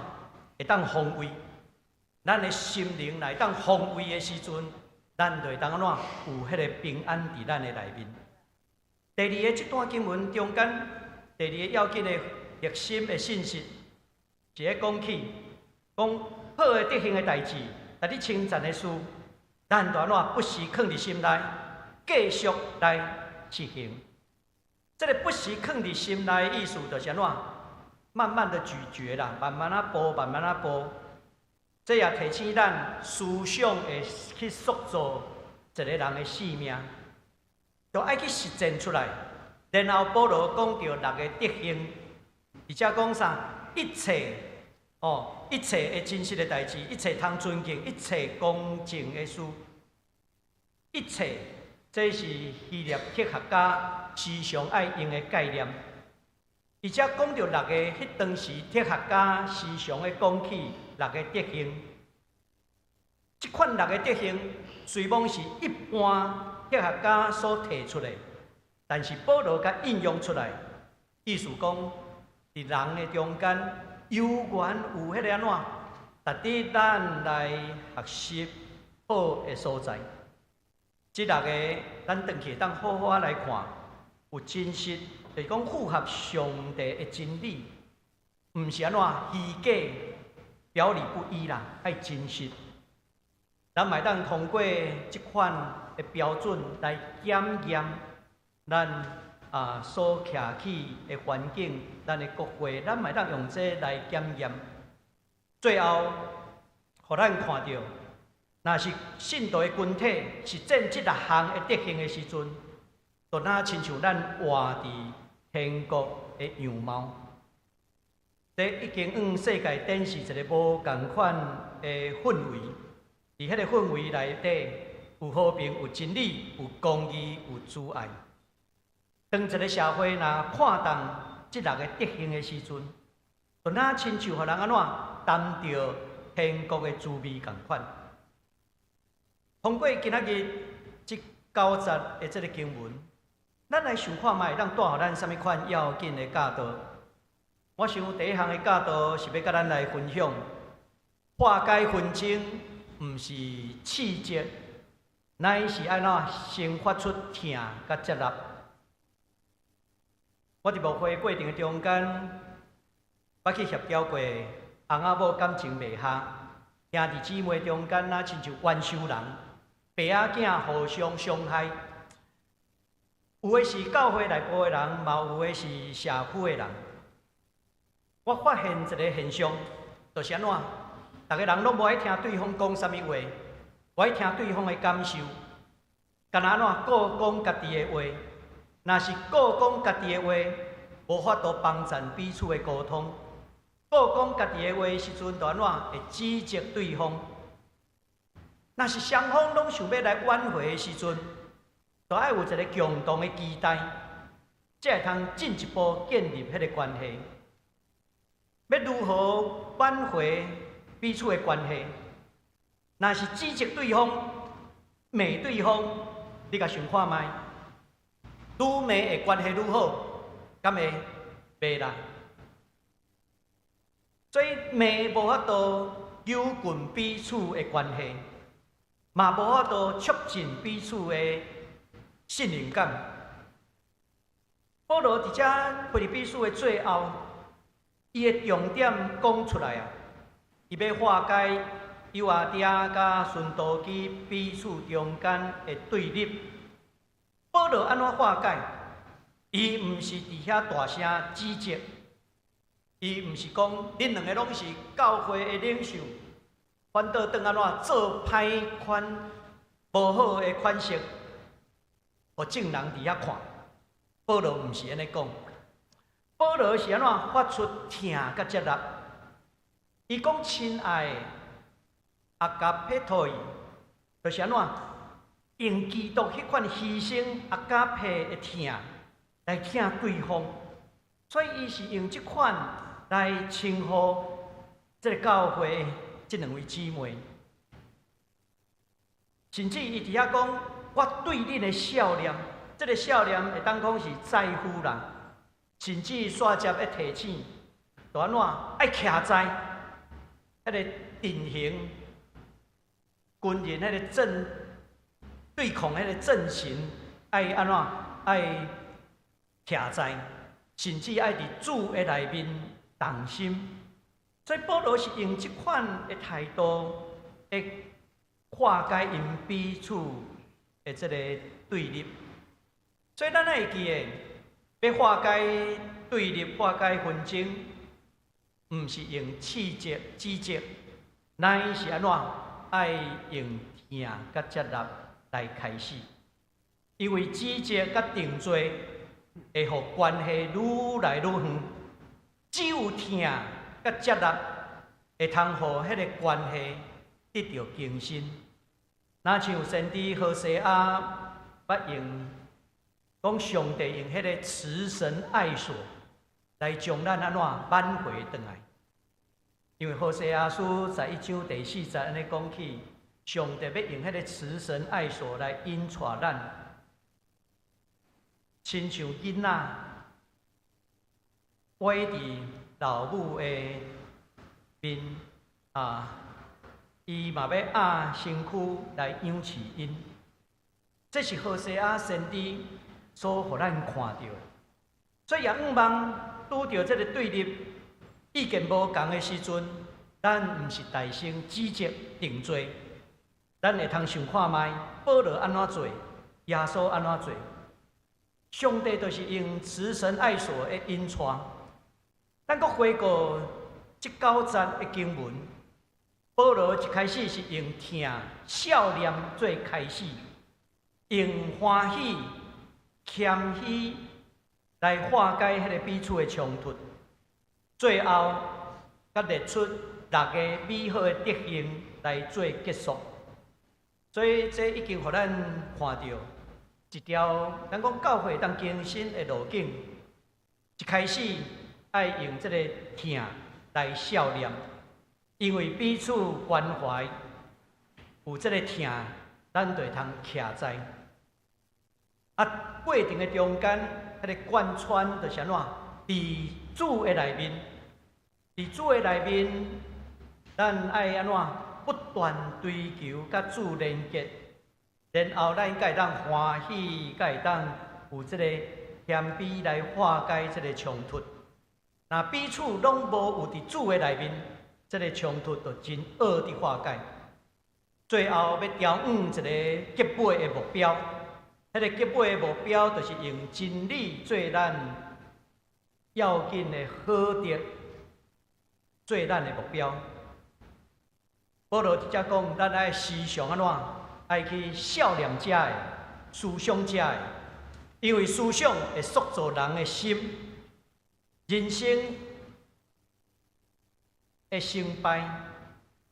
Speaker 3: 會當防衛。咱的心靈來當防衛的時陣，咱就會當按怎有彼个平安佇咱的內面。第二个這段經文中間，第二个要緊的核心的信息，是咧講起，講好的德行的代誌，值得稱讚的事，咱著按怎不時囥佇心內，繼續來實行。這个不時囥佇心內意思就是按怎？慢慢的咀嚼啦，慢慢仔哺，慢慢仔哺。這也提醒咱思想會去塑造一個人的性命，著愛去實踐出來。然後保羅講著六个德行，而且講啥？一切哦，一切的真實的代誌，一切通尊敬，一切公正的事，一切，這是希臘哲學家時常愛用的概念。而且講著六个，彼當時哲學家時常咧講起六个德行。這款六个德行雖罔是一般哲學家所提出的，但是保羅共應用出來，意思講，佇人的中間，猶原有彼个按怎，值得咱來學習好的所在。這六个，咱轉去會當好好仔來看，有真實，就是講符合上帝的真理，毋是按怎虛假、表裡不一啦，愛真實。咱嘛會當通過這款的標準來檢驗咱所徛起的環境，咱的國會，咱嘛會當用這來檢驗。最後，予咱看著，若是信徒的群體實踐這六項的德行的時陣，就若親像咱活佇天國的樣貌。這已經向世界展示一个無仝款的氛圍。佇彼个氛圍內底，有和平、有真理、有公義、有慈愛。當一个社會若看重這六个德行的時陣，就若親像予人按怎擔著天國的滋味仝款。通過今仔日這九節的這个經文，咱來想看覓，會當帶予咱啥物款要緊的教導？我想第一項的教導是欲佮咱來分享，化解紛爭毋是斥責，乃是按怎先發出疼佮接納。我佇牧會過程的中間，捌去協調過翁仔某感情袂合，兄弟姊妹中間若親像冤仇人，爸仔囝互相傷害。有的是教會內部的人，嘛有的是社區的人。我發現一个現象，就是按怎，逐个人攏無愛聽對方講啥物話，無愛聽對方的感受，干焦按怎顧講家己的話。若是顧講家己的話，無法度幫贊彼此的溝通。顧講家己的話時陣，就按怎會指責對方。若是雙方攏想欲來挽回的時陣，就愛有一个共同的期待，才會通進一步建立彼个關係。欲如何挽回彼此的關係？若是指責對方、罵對方，你共想看覓？愈罵會關係愈好，敢會？袂啦。所以罵無法度扭近彼此的關係，嘛無法度促進彼此的信任感。保羅佇遮腓立比書的最後，伊的重點講出來啊，伊欲化解友阿爹佮循都基彼此中間的對立。保羅按怎化解？伊毋是佇遐大聲指責，伊毋是講恁兩个攏是教會的領袖，反倒轉按怎做歹款、無好的款式，予眾人佇遐看。保羅毋是按呢講，保羅是按怎發出疼佮接納。伊講親愛的ἀγαπητοί，就是按怎用基督彼款犧牲ἀγάπη的疼來疼對方，所以伊是用這款來稱呼這个教會這兩位姊妹，甚至伊佇遐講，我對恁的數念，這个數念會當講是在乎啦，甚至煞接欲提醒，就按怎愛徛在彼个陣型，軍人彼个陣對抗彼個陣型，愛按怎愛徛在，甚至愛佇主的內面同心。所以保羅是用這款的態度，會化解𪜶彼此的這個對立。所以咱愛會記得，欲化解對立、化解紛爭，毋是用斥責、指責，乃是按怎？愛用疼佮接納來開始。因為指責佮定罪會予關係愈來愈遠，只有疼佮接納，會通予彼个關係得著更新。若像先知何西阿捌用講上帝用彼个慈繩愛索來將咱按怎挽回轉來。因為何西阿書11章第4節按呢講起，上帝欲用彼个慈繩愛索來引帶咱，親像囡仔倚佇老母的面啊，伊嘛欲壓身軀來養飼𪜶。這是何西阿先知所予咱看著的。所以，若向望拄著這个對立、意見無仝的時陣，咱毋是大聲指責定罪，咱會通想看覓保羅按怎做，耶穌按怎做。上帝就是用慈繩愛索的引帶。咱閣回顧這九節的經文，保羅一開始是用疼笑臉做開始，用歡喜、謙虛來化解彼个彼此的衝突，最後閣列出六个美好的德行來做結束。所以這已經予咱看著一條，咱講教會當更新的路徑。一開始愛用這个疼來笑臉，因為彼此關懷有這个疼，咱就會通徛在。啊，過程的中間，彼个貫穿就是按怎？佇主的內面，佇主的內面，咱愛按怎？不斷追求佮主連結，然後咱才會當歡喜，才會當有這个謙卑來化解這个衝突。若彼此攏無有佇主的內面，這个衝突就真惡佇化解。最後欲朝向一個結尾的目標，彼个結尾的目標就是用真理做咱要緊的好德，做咱的目標。保羅直接講，咱愛時常按怎？愛去笑臉遮的，思想遮的，因為思想會塑造人的心，人生的成敗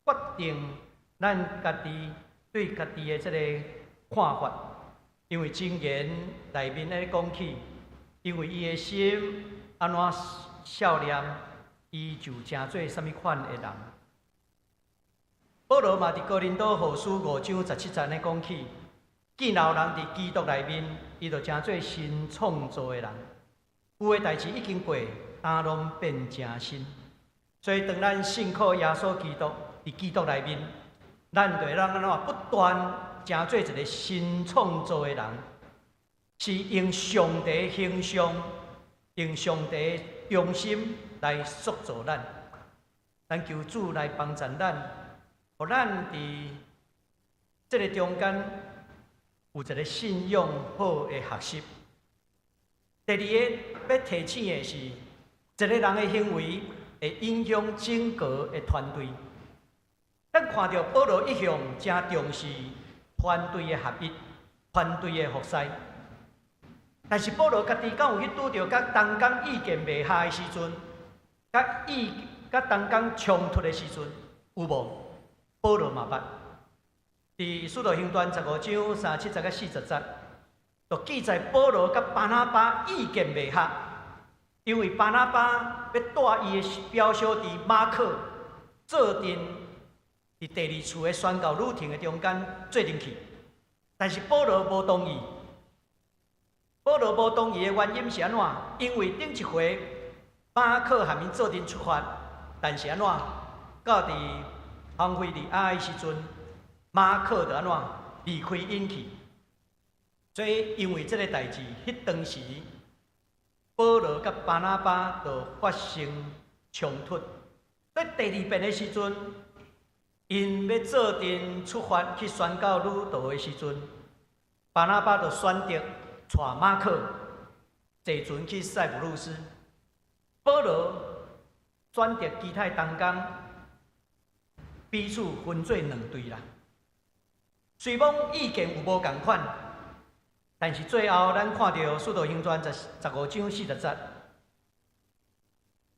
Speaker 3: 決定咱家己對家己的這个看法。因為箴言內面咧講起，因為伊的心按怎笑臉，伊就成做啥物款的人。保羅嘛佇哥林多後書5章17節咧講起，既然有人佇基督內面，伊就成做新創造的人，舊的代誌已經過，呾攏變成新。所以當咱信靠耶穌基督，佇基督內面，咱就會當按怎不斷成做一个新創造的人，是用上帝形象、用上帝中心來塑造咱。咱求主來幫助咱，予咱佇這个中間有一个信仰好的學習。第二个欲提醒的是，一个人的行為會影響整個的團隊。咱看著保羅一向誠重視團隊的合一、團隊的服侍，但是保羅家己敢有去拄著佮同工意見袂合的時陣，佮同工衝突的時陣，有無？保羅嘛捌。佇使徒行傳15章37節到40節，就記載保羅佮巴拿巴意見袂合，因為巴拿巴欲帶伊的表小弟馬可做陣佇第二次的宣教旅程的中間做陣去，但是保羅無同意。保羅無同意的原因是按怎？因為頂一回馬可和𪜶做陣出發，但是按怎？到佇潘菲利亞的時陣，馬可就按怎離開𪜶去。所以因為這个代誌，彼當時保羅佮巴拿巴就發生衝突，所以第二遍的時陣，𪜶欲做陣出發去宣教旅途的時陣，巴拿巴就選擇帶馬可坐船去塞浦路斯，保羅選擇其他同工，彼此分做兩隊啦。雖罔意見有無仝款，但是最後咱看著《使徒行傳》15章40節，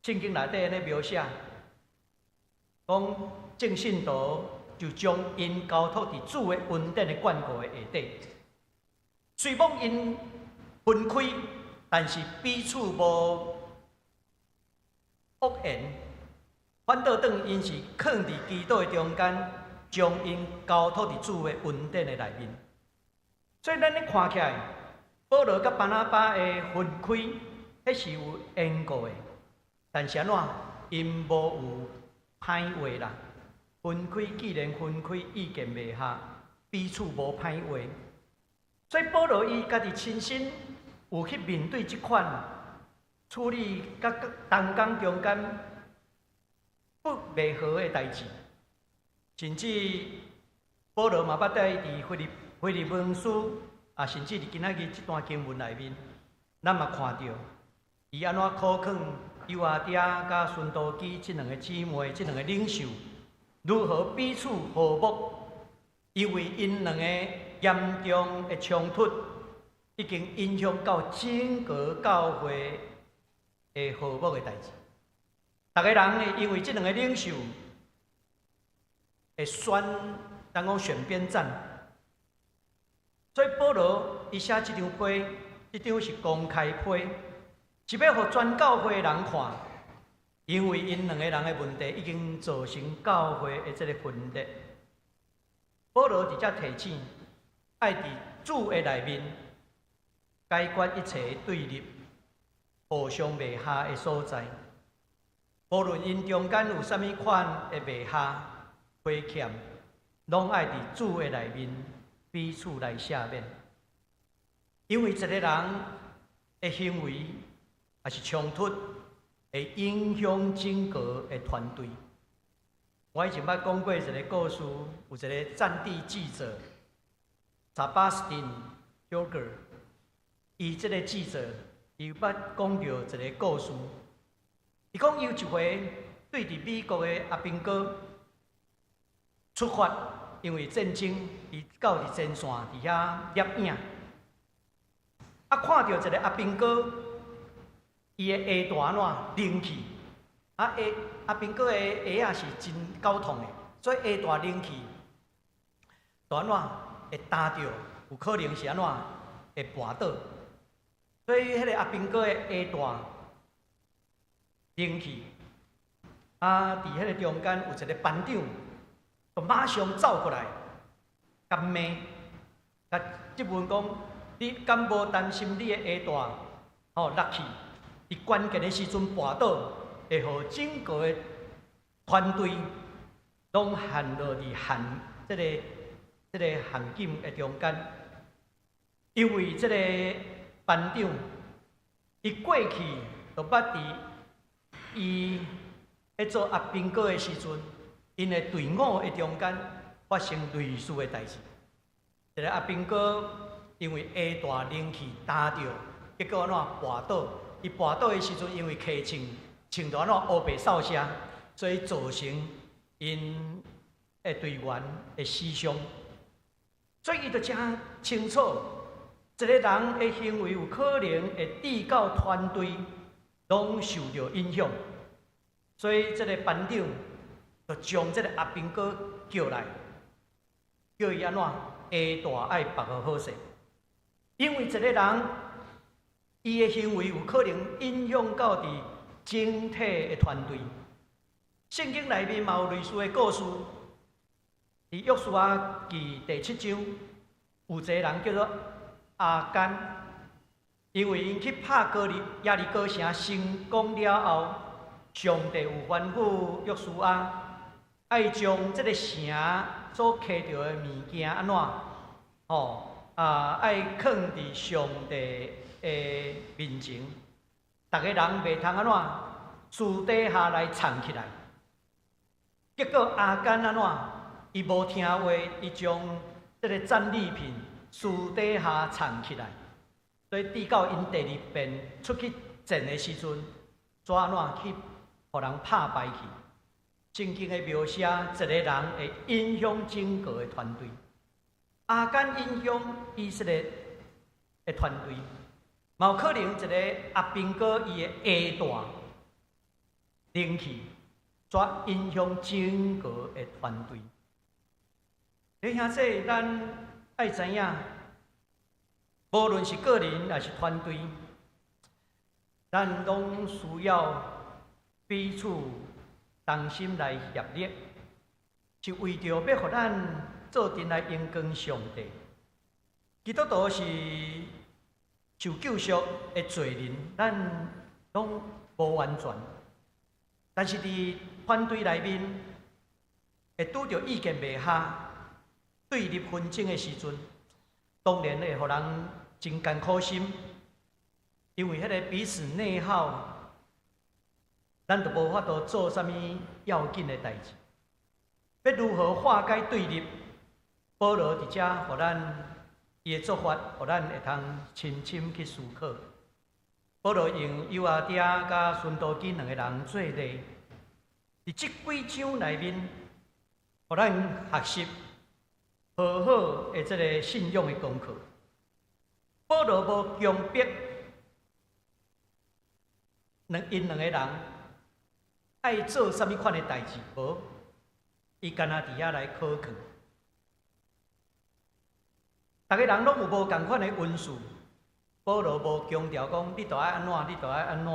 Speaker 3: 聖經內底按呢描寫，講眾信徒就將𪜶交託佇主的恩典的眷顧的下底。雖罔𪜶分開，但是彼此無惡言，反倒轉𪜶是囥佇基督的中間，將𪜶交託佇主的恩典的內面。所以咱咧看起來，保羅佮巴拿巴的分開，彼是有緣故的。但是按怎，𪜶無有歹話啦。分開既然分開，意見袂合，彼此無歹話。所以保羅伊家己親身有去面對這款處理佮同工中間不袂和的代誌，甚至保羅嘛捌佇腓立文書啊，甚至佇今仔日這段經文內面，咱嘛看著伊按怎苦勸友阿爹佮孫多基這兩个姊妹，這兩个領袖如何彼此和睦，因為𪜶兩个嚴重的衝突，已經影響到整個教會的和睦的代誌。逐个人會因為這兩个領袖會選，咱講選邊站，所以保羅伊寫這張批，這張是公開批，是欲予全教會的人看，因為𪜶兩個人的問題已經造成教會的這个分裂。保羅佇遮提醒，愛佇主的內面解決一切對立、互相袂合的所在。無論𪜶中間有啥物款的袂合、虧欠，攏愛佇主的內面彼此來赦免。因為一個人的行為抑是衝突，會影響整個的團隊。我以前捌講過一个故事，有一个戰地記者，Sebastian Hillier，伊這个記者，伊捌講著一个故事。伊講有一回對佇美國的阿兵哥出發，因為戰爭，伊到佇前線佇遐攝影，啊，看著一个阿兵哥，伊的鞋帶按怎擰去，啊，鞋阿兵哥的鞋仔是真厚痛的，所以鞋帶擰去，就按怎會踏著，有可能是按怎會跋倒，所以彼个阿兵哥的鞋帶擰去，啊，佇彼个中間有一个班長，就馬上走過來，共罵，共質問講：你敢無擔心你的鞋帶吼落去，佇關鍵的時陣跋倒，會予整個的團隊攏陷落佇這个陷阱的中間？因為這个班長，伊過去就捌佇伊咧做阿兵哥的時陣，𪜶的隊伍的中間發生類似的代誌。一个阿兵哥因為鞋帶擰去踏著，結果按怎跋倒？伊跋倒的時陣，因為鞋穿穿著按怎烏白掃射，所以造成𪜶的隊員的死傷。所以伊就誠清楚，一个人的行為有可能會致到團隊攏受著影響。所以這个班長就將這个阿兵哥叫來，叫伊按怎鞋帶愛縛予好勢。因為一个人伊的行為有可能影響到佇整體的團隊。聖經內面嘛有類似的故事，佇約書亞記第七章，有一个人叫做亞干，因為𪜶去拍哥利耶利哥城成功了後，上帝有吩咐約書亞，愛將這个城所提著的物件按怎，吼啊，愛囥佇上帝的面前，逐个人袂通按怎私底下來藏起來。結果亞干按怎？伊無聽話，伊將這个戰利品私底下藏起來。所以直到𪜶第二遍出去戰的時陣，怎按怎去予人拍敗去？聖經的描寫，一个人會影響整個的團隊。亞干影響以色列的團隊，嘛有可能一个阿兵哥伊的下大靈氣，怎影響整個的團隊？弟兄姊妹，咱愛知影，無論是個人抑是團隊，咱攏需要彼此同心來協力，是為著欲予咱做陣來榮光上帝。基督徒是受救贖的罪人，咱攏無完全，但是佇團隊內面會拄著意見袂合、對立紛爭的時陣，當然會予人真艱苦心，因為彼个彼此內耗，咱就無法度做啥物要緊的代誌。欲如何化解對立？保羅佇遮予咱伊的做法，予咱會通深深去思考。保羅用友阿爹佮孫多基兩个人做例，佇這幾章內面，予咱學習好好的這个信仰的功課。保羅無強迫𪜶兩个人愛做啥物款的代誌，無，伊干焦佇遐來考勸。逐个人攏有無仝款的恩賜，保羅無強調講你著愛按怎，你著愛按怎。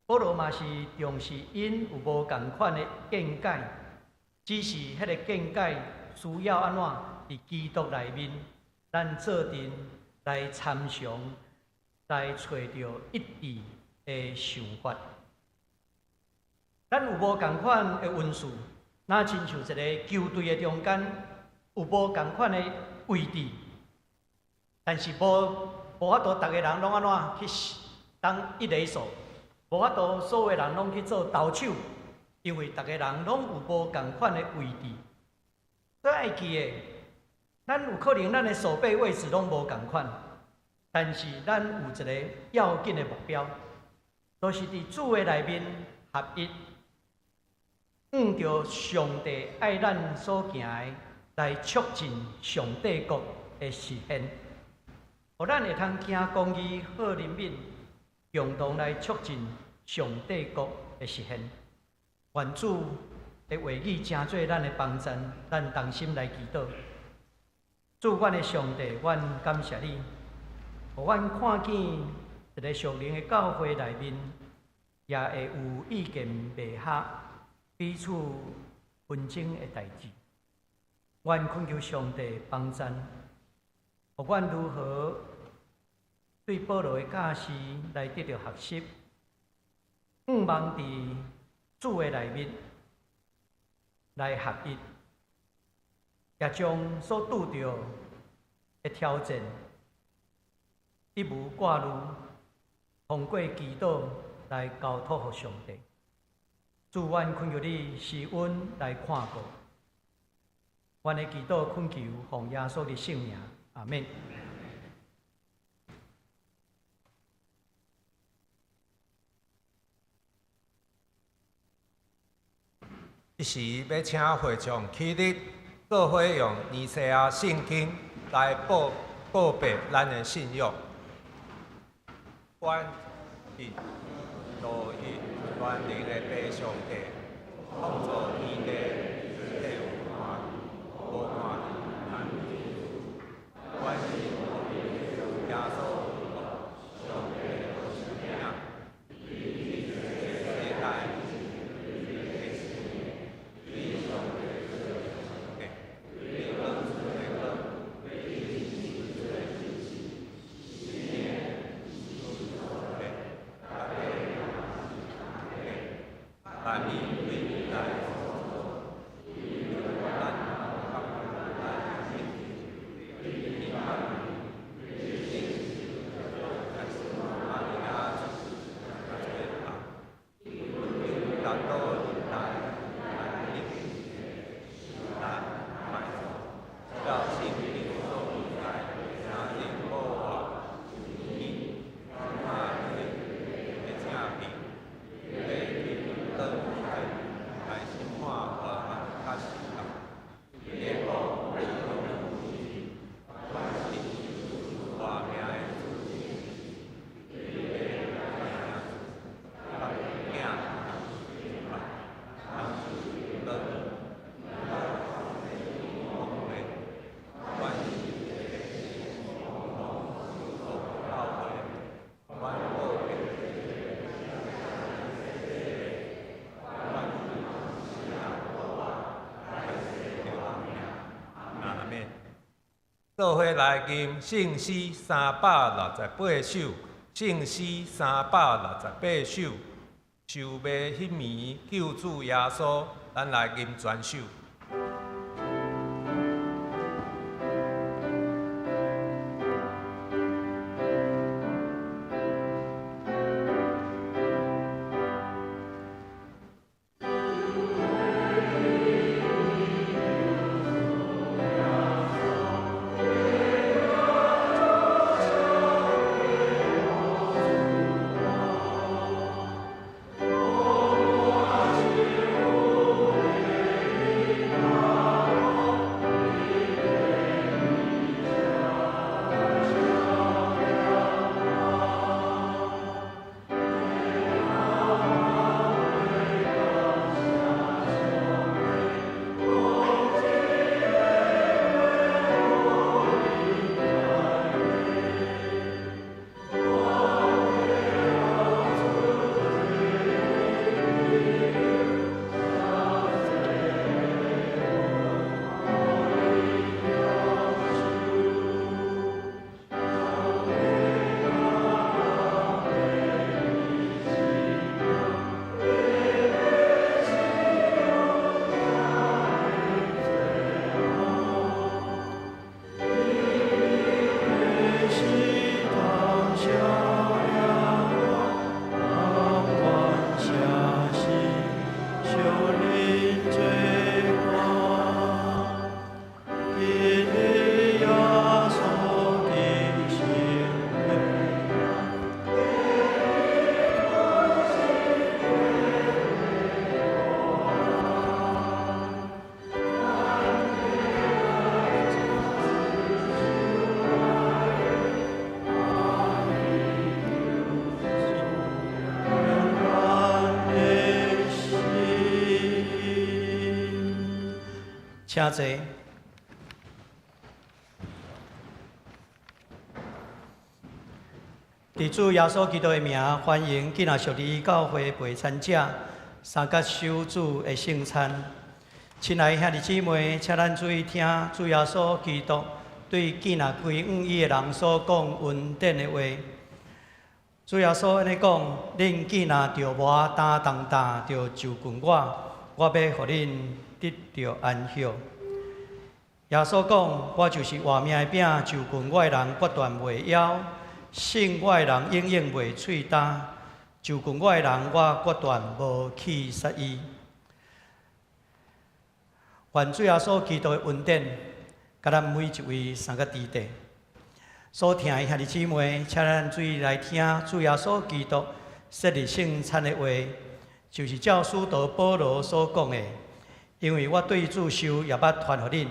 Speaker 3: 保羅嘛是重視𪜶有無仝款的見解，只是彼个見解需要按怎佇基督內面，咱做陣來參詳，來揣著一致的想法。咱有無仝款的恩賜，若親像一个球隊的中間有無仝款的位置，但是無法度，逐个人攏按怎去當一壘手，無法度所有人攏去做投手，因為逐个人攏有無仝款的位置。所以愛記的，咱有可能咱的守備位置攏無仝款，但是咱有一个要緊的目標，就是佇主的內面合一，向著上帝愛咱所行的，來促進上帝國的實現，予咱會通行公義、好憐憫，共同來促進上帝國的實現。願主的話語成做咱的幫贊，咱同心來祈禱。主，阮的上帝，阮感謝你，予阮看見一个屬靈的教會內面，也會有意見袂合、彼此紛爭的代誌。阮懇求上帝幫贊，予阮如何對保羅的教示來得著學習，向望佇主的內面來合一，也將所拄著的挑戰一無掛慮，通過祈禱來交託予上帝。主，阮懇求你賜阮來看顧。阮的祈禱懇求奉耶穌的聖名，阿們。
Speaker 2: 這時欲請會眾起立，做伙用尼西亞聖經來報告白咱的信仰。願一、獨一、全能的父上帝，創造天地，一切有看、無看願信耶穌上帝的聖名，世代。做伙来吟圣诗368首，圣诗368首，受卖彼暝救主耶稣，咱来吟全首。
Speaker 3: 请坐。伫主耶稣基督的名，欢迎今仔属灵教会陪餐者三角守主的圣餐。亲爱兄弟姊妹，请咱注意听主耶稣基督对见若归向伊的人所讲恩典的话。主耶稣按呢讲：恁见若著无担重担，就就近我，我欲予恁得著安息。耶稣讲：我就是活命的饼，就近我的人决断袂枵，信我的人永远袂喙焦。就近我的人，我决断无去杀伊。愿主耶稣基督的恩典，佮咱每一位三个弟弟所听的兄弟姊妹，请咱注意来听主耶稣基督设立圣餐的话，就是照使徒保罗所讲的。因为我对主受，也捌传予恁，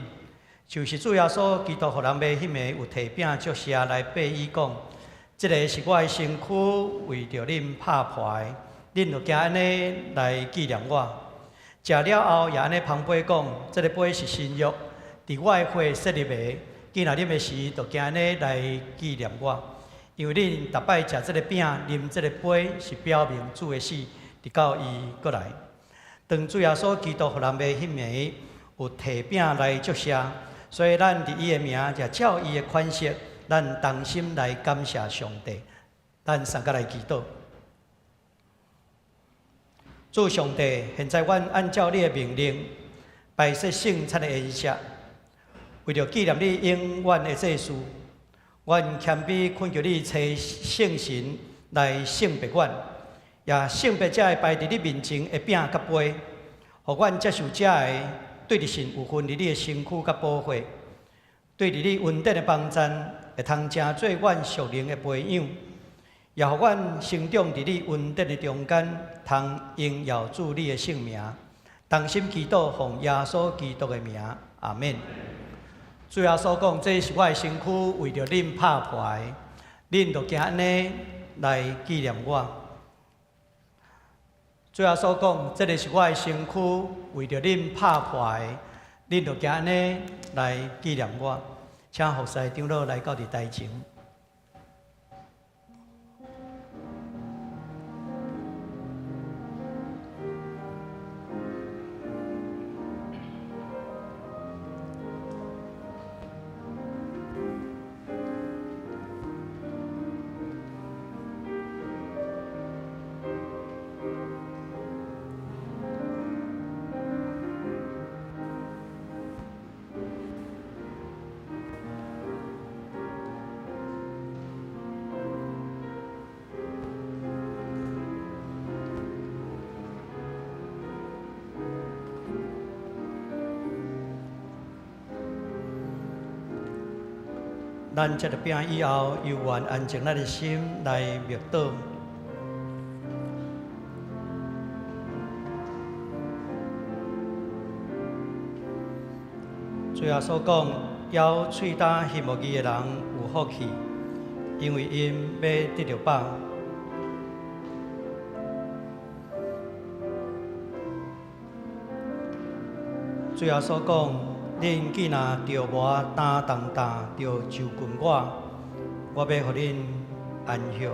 Speaker 3: 就是主耶稣基督予人卖彼暝有提饼祝谢来擘伊讲：这个是我的身躯，为著恁拍破的，恁著行按呢来纪念我。食了后，也按呢捧杯讲：这个杯是新约，伫我的血设立的。既若啉的时，就行按呢来纪念我。因为恁逐摆食这个饼、啉这个杯，是表明主的死，直到伊阁来。当主耶稣基督予人卖彼暝有提饼来祝谢，所以咱伫伊的名，也照伊的款式，咱同心来感谢上帝。咱三个来祈祷。主上帝，现在阮按照你的命令，摆设圣餐的宴席，为著纪念你永远的祭司，阮谦卑恳求你差圣神来圣别阮，也圣别这个摆伫你面前的饼佮杯，予阮接受这个对伫神有份伫你的身躯佮宝血，对伫你恩典的帮赞，会通成做阮属灵的培养，也予阮成长伫你恩典的中间，通荣耀主你的圣名。同心祈祷，奉耶稣基督的名，阿们。主耶稣讲：这是我的身躯，为著恁拍破的，恁就行按呢来纪念我。主耶稣讲：这个是我的身躯，为著恁拍破的，恁就行按呢来纪念我。请服侍长老来到伫台前。咱食著餅以後，猶原安靜咱的心來默禱。主耶穌講，枵喙焦欣慕義的人有福氣，因為𪜶欲得著飽。主耶穌講，恁既若著磨擔重擔，就就近我，我欲予恁安歇。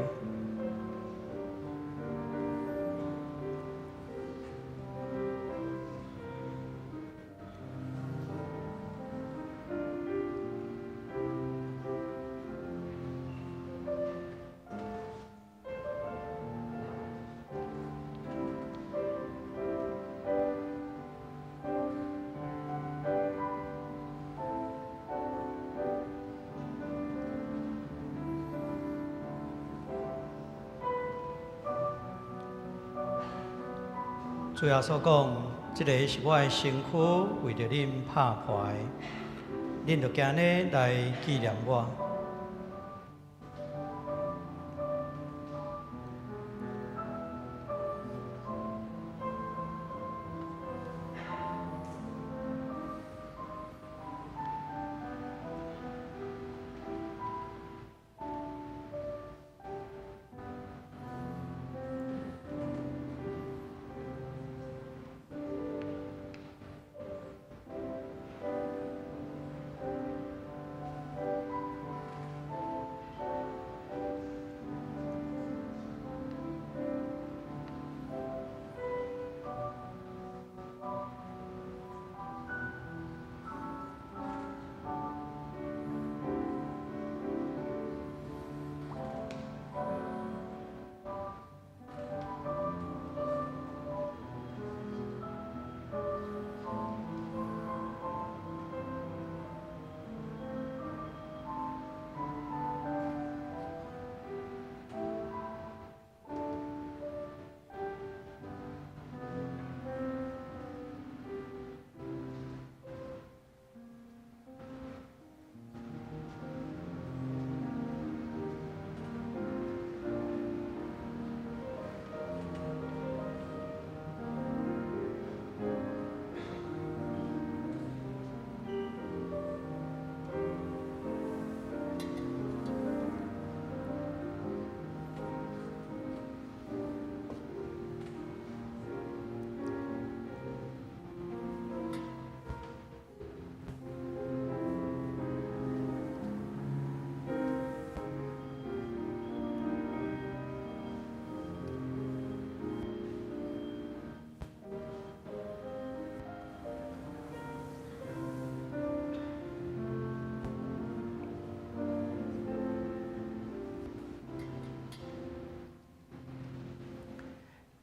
Speaker 3: 主耶穌講，這个是我的身軀，為著恁拍破的，恁著行呢來紀念我。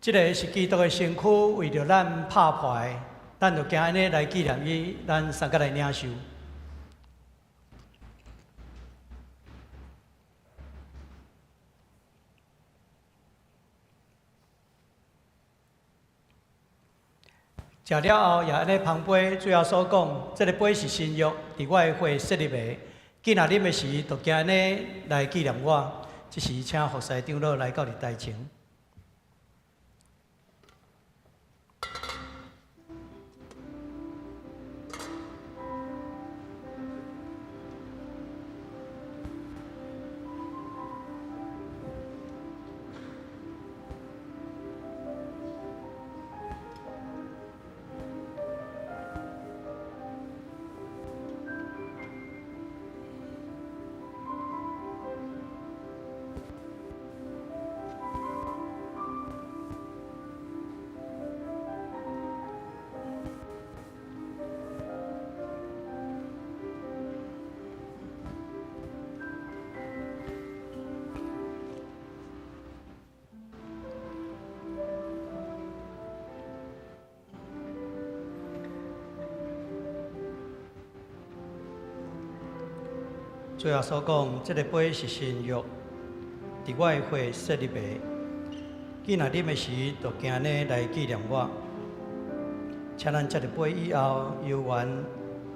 Speaker 3: 這个是基督的身軀，為著咱拍破的，咱就行按呢來紀念伊，咱相佮來領受。食了後，也按呢捧杯，主耶穌講，這个杯是新約，佇我的血設立的。既若啉的時，就行按呢來紀念我。這時，請服侍長老來到佇台前。主耶穌講，這个杯是新約，佇我的血設立的。既若啉的時，就行按呢來紀念我。請咱食著杯以後，猶原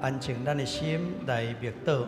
Speaker 3: 安靜咱的心來默禱。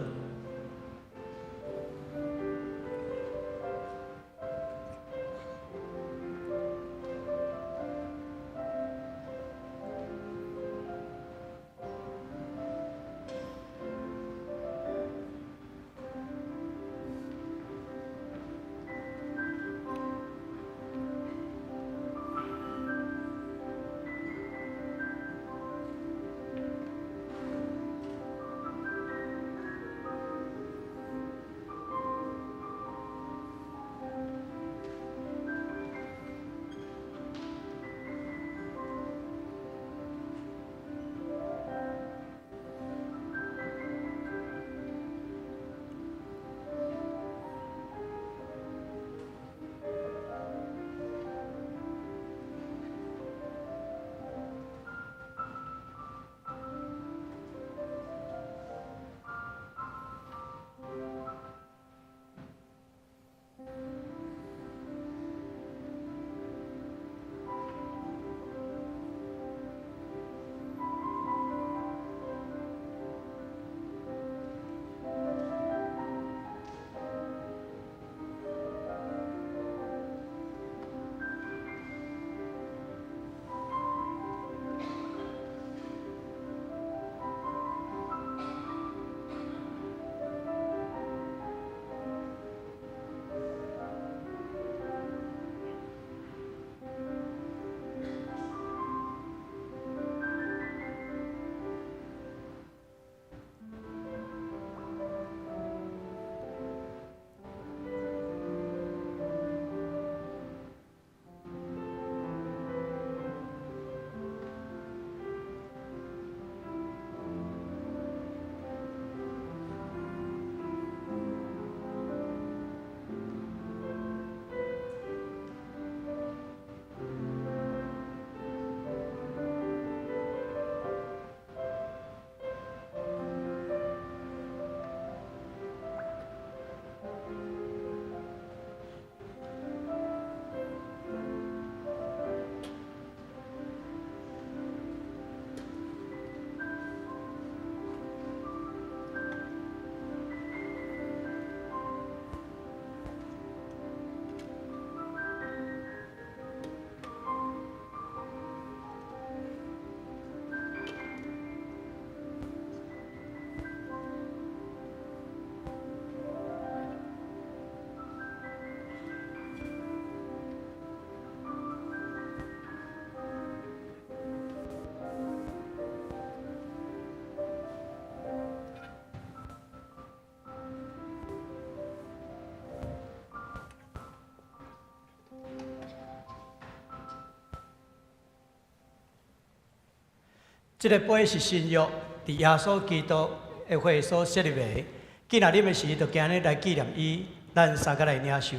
Speaker 3: 這个杯是新約，佇耶穌基督的血所設立的。既若啉的時，就行呢來紀念伊。咱三個來領受。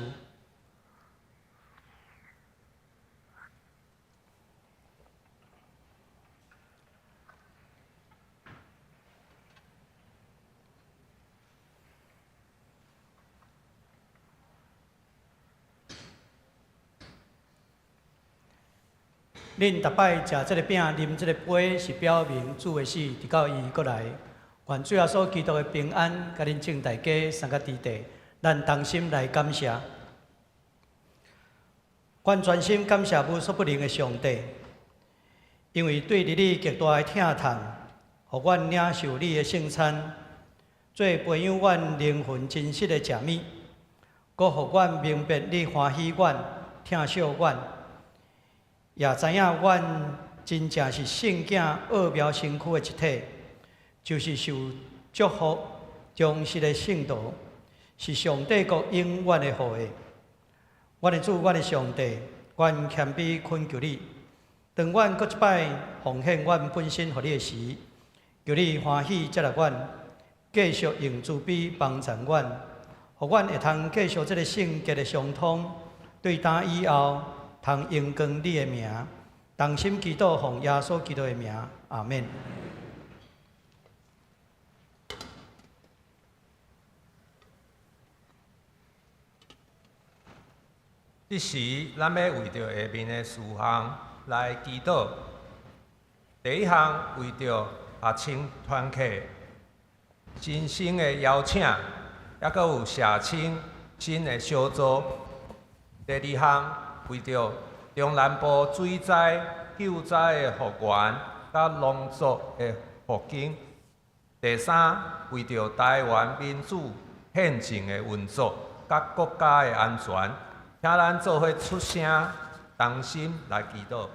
Speaker 3: 恁逐擺食這个餅、啉這个杯，是表明主的死，直到伊閣來。願主耶穌基督的平安，佮恁眾大家三個弟弟，咱同心來感謝。阮全心感謝無所不能的上帝，因為對著你極大的疼痛，予阮領受你的聖餐，做培養阮靈魂真實的食物，閣予阮明白你歡喜阮、疼惜阮。也知影阮真正是聖囝奧妙身軀的一體，就是受祝福、忠實的聖徒，是上帝國永遠的後裔。阮的主，阮的上帝，阮謙卑懇求你，當阮閣一擺奉獻阮本身予你的時，求你歡喜接納阮，繼續用慈悲幫助阮，予阮會通繼續這个聖潔的相通，對今以後。通榮光你的名，同心祈禱，奉耶穌基督的名，阿們。
Speaker 2: 這時，咱欲為著下面的事項來祈禱。第一項，為著學青團契新生的邀請，抑閣有社青新的小組。第二項，為著中南部水災救災的復原，佮農作的復興。第三，為著台灣民主憲政的運作，佮國家的安全，請咱做伙出聲，同心來祈禱。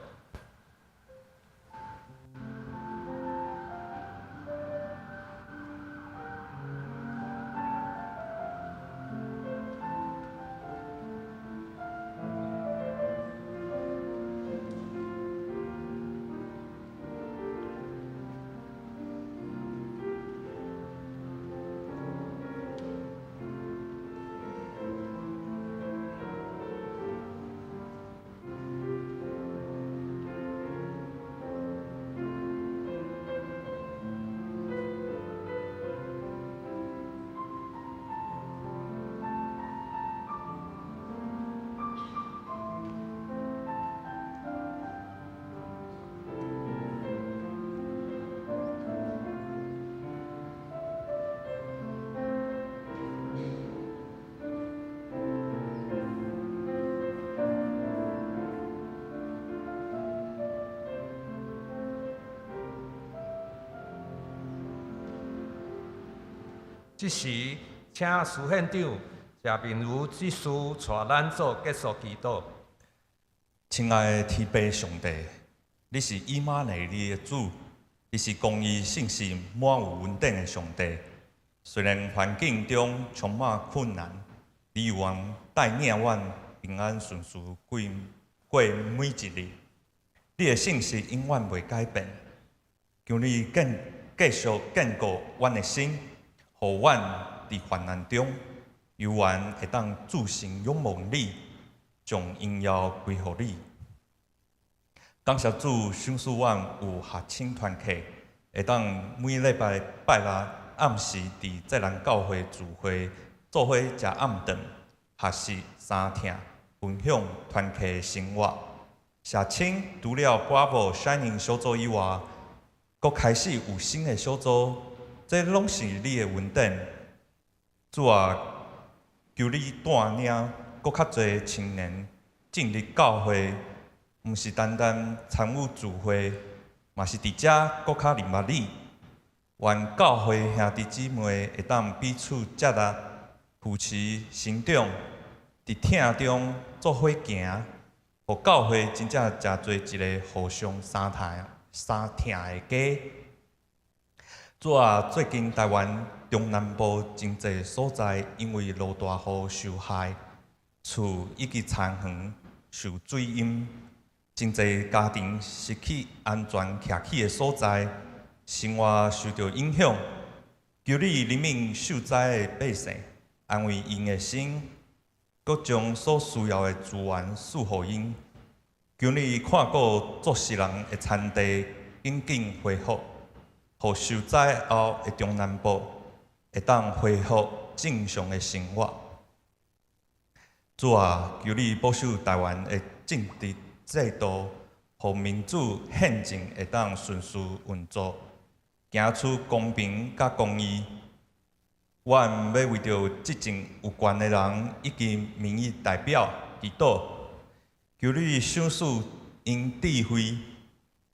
Speaker 2: 這時，請司憲長謝明如執事帶咱做結束祈禱。
Speaker 4: 親愛的天父上帝，你是以馬內利的主，你是公義、信實、滿有恩典的上帝。雖然環境中充滿困難，你猶原帶領阮平安順遂過過每一日。你的信實永遠袂改變，求你繼續堅固阮的心。予阮佇患難中，猶原會當注心仰望你，將榮耀歸予你。感謝主賞賜阮有學青團契，會當每禮拜拜六暗時佇濟南教會聚會，做伙食暗頓，學習三疼，分享團契的生活。社青除了 Bravo Shining 小組以外，閣開始有新的小組。這攏是你的恩典，主啊，求你帶領閣較濟青年進入教會，毋是單單參與聚會，嘛是佇遮閣較認捌你。願教會兄弟姊妹會當彼此接納、扶持、成長，佇疼中做伙行，予教會真正成做一个互相相疼、相疼的家。主啊，最近台灣中南部真濟所在，因為落大雨受害，厝以及田園受水淹，真濟家庭失去安全徛起的所在，生活受著影響。求你憐憫受災的百姓，安慰𪜶的心，閣將所需要的資源賜予𪜶。求你看顧作實人的田地，緊緊恢復，予受災後的中南部會當恢復正常的生活。主啊，求你保守台灣的政治制度，予民主憲政會當順序運作，行出公平佮公義。阮欲為著執政有權的人以及民意代表祈禱，求你賞賜𪜶智慧，予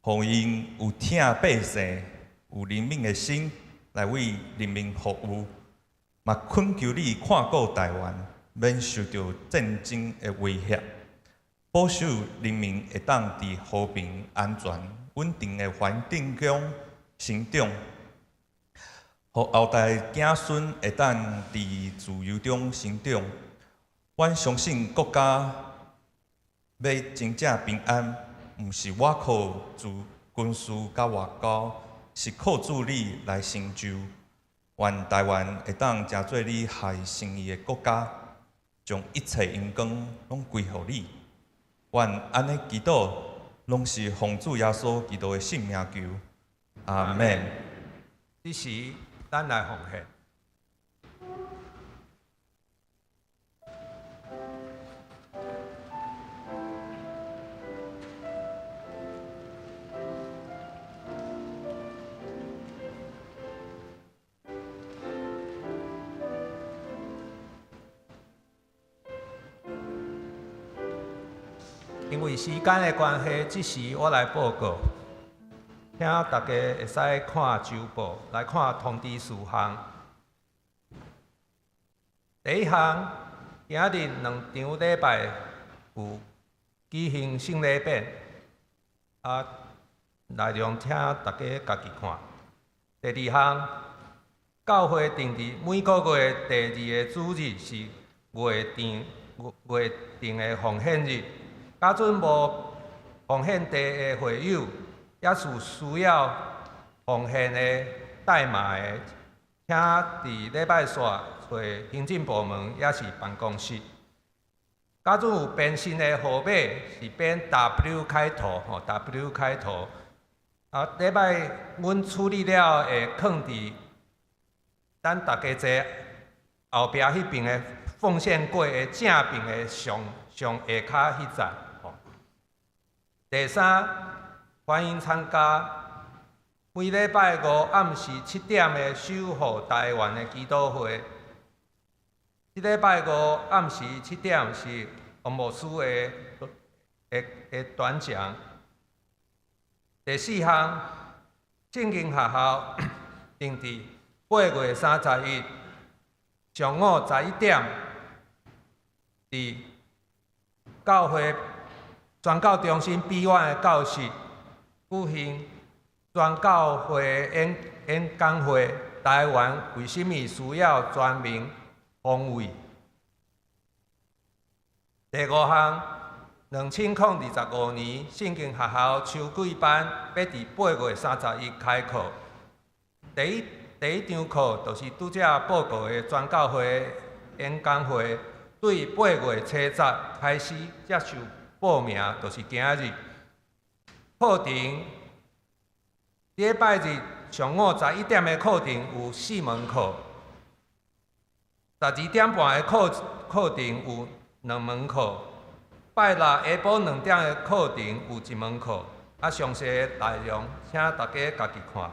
Speaker 4: 𪜶有疼百姓、有憐憫的心來為人民服務。嘛懇求你看顧台灣，免受著戰爭的威脅，保守人民會當佇和平、安全、穩定的環境中成長，予後代子孫會當佇自由中成長。阮相信國家欲真正平安，毋是倚靠軍事佮外交，是靠主你來成就。願台灣會當成做你合心意的國家，將一切榮光攏歸予你。阮按呢祈禱，攏是奉主耶穌基督的聖名求。阿們。
Speaker 2: 這時，咱來奉獻。因為時間的關係，這時我來報告，請大家會使看週報，來看通知事項。第一項，今日兩場禮拜有舉行聖禮典，啊，內容請大家家己看。第二項，教會定佇每個月第二个主日是月定的奉獻日。假準無奉獻地的會友，抑是需要奉獻的代碼的，請佇禮拜四揣行政部門，抑是辦公室。假準有編新的號碼，是編 W 開頭，吼 W 開頭。啊，禮拜阮處理了會囥佇咱逐家坐後壁彼爿的奉獻櫃的正爿的上上下跤彼層。第三，歡迎參加每禮拜五暗時7點的守護台灣的祈禱會。這禮拜五暗時7點是王牧師的短講。第四項，聖經學校定佇8月31上午11點，佇教會宣教中心 B1 的教室舉行宣教會演講會。台灣為什麼需要全民防衛？第五項，2025年聖經學校秋季班欲佇8月31開課。第一堂課就是拄才報告的宣教會演講會，對8月70開始接受報名，就是今日。課程禮拜日上午11點的課程有四門課，12點半的課程有兩門課，拜六下晡2點的課程有一門課。啊，詳細的內容請大家家己看。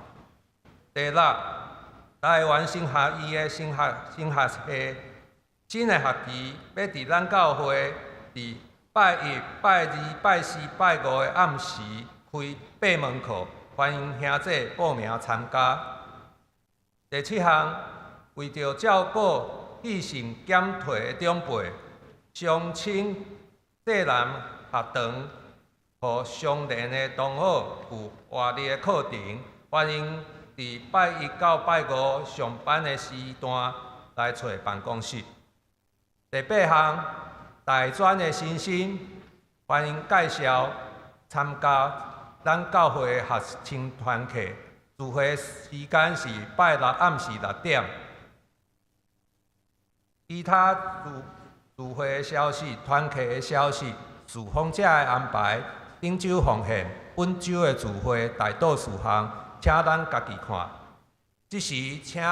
Speaker 2: 第六，台灣神學院的神學系新的學期欲佇咱教會佇拜一、拜二、拜四、拜五的暗時開八門課，歡迎兄弟報名參加。第七項，為著照顧記性減退的長輩，雙親濟南學堂予相連的同學有活力的課程，歡迎佇拜一到拜五上班的時段來揣辦公室。第八項，大專的新生歡迎介紹參加咱教會的學生團契，聚會時間是拜六暗時6點。其他聚會的消息、團契的消息、事奉者的安排、頂週奉獻、本週的聚會代禱事項，請咱家己看。這時，請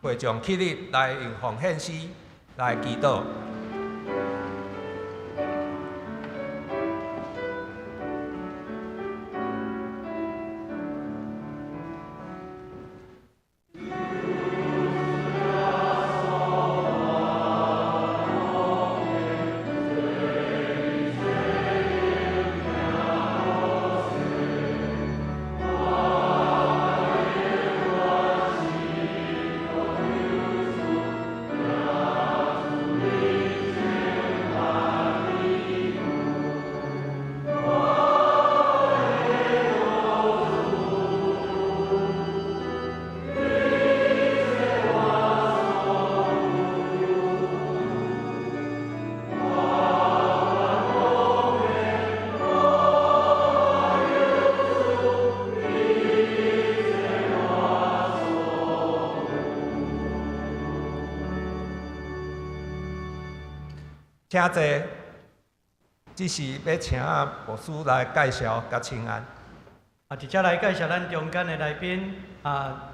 Speaker 2: 會眾起立來用奉獻詩來祈禱。請坐，這時欲請牧師來介紹佮請安。
Speaker 3: 啊，直接來介紹咱中間的來賓啊，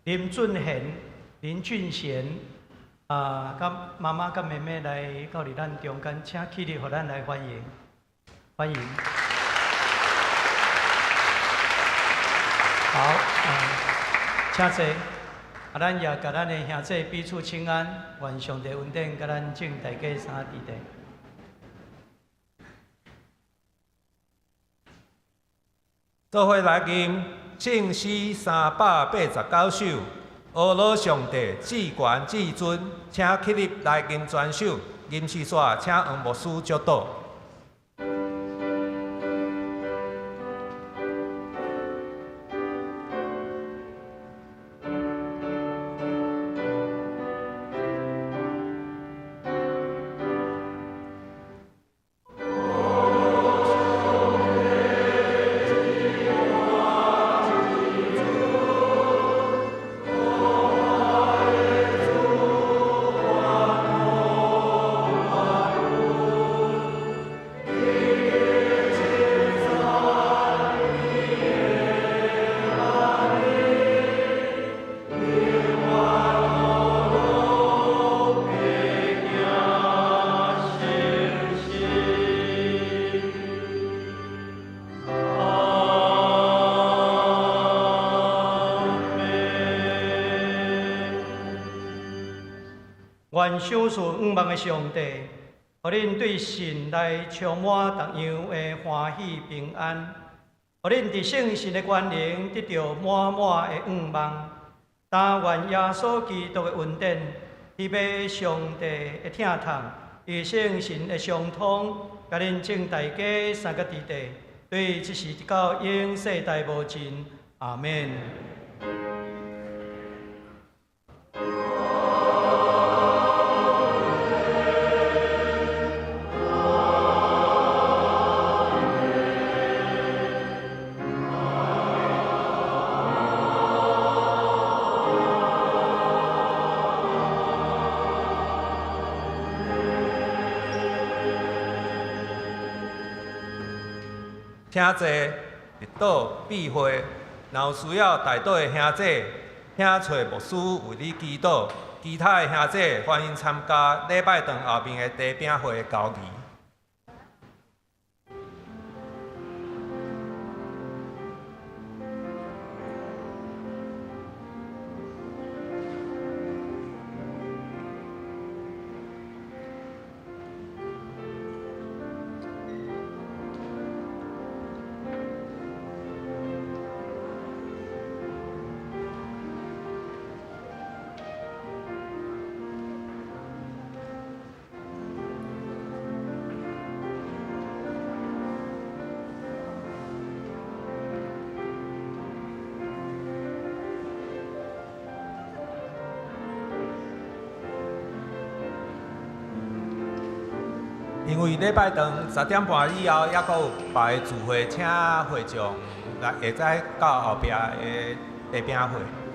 Speaker 3: 林俊賢、林俊賢啊，佮媽媽佮妹妹來到佇咱中間，請起立，予咱來歡迎，歡迎。好，啊，請坐。啊，咱也共咱的兄弟彼此請安，願上帝恩典佮咱眾大家三弟弟。
Speaker 2: 做伙來吟聖詩389首，阿羅上帝至懸至尊，請起立來吟全首，吟詩煞請黃牧師祝禱。
Speaker 3: 願賞賜仰望的上帝，予恁對神來充滿各樣的歡喜平安，予恁佇聖神的權能得著滿滿的仰望。但願耶穌基督的恩典，天父上帝的疼痛，與聖神的相通，佮恁眾大家三個弟弟，對這時直到永世代無盡。阿們。
Speaker 2: 請坐，入禱閉會。若有需要代禱的兄弟，請揣牧師為你祈禱。其他的兄弟歡迎參加禮拜堂後面的茶餅會交誼。因為禮拜堂10點半以後，猶閣有別个聚會，請會眾來會使到後壁的茶餅會。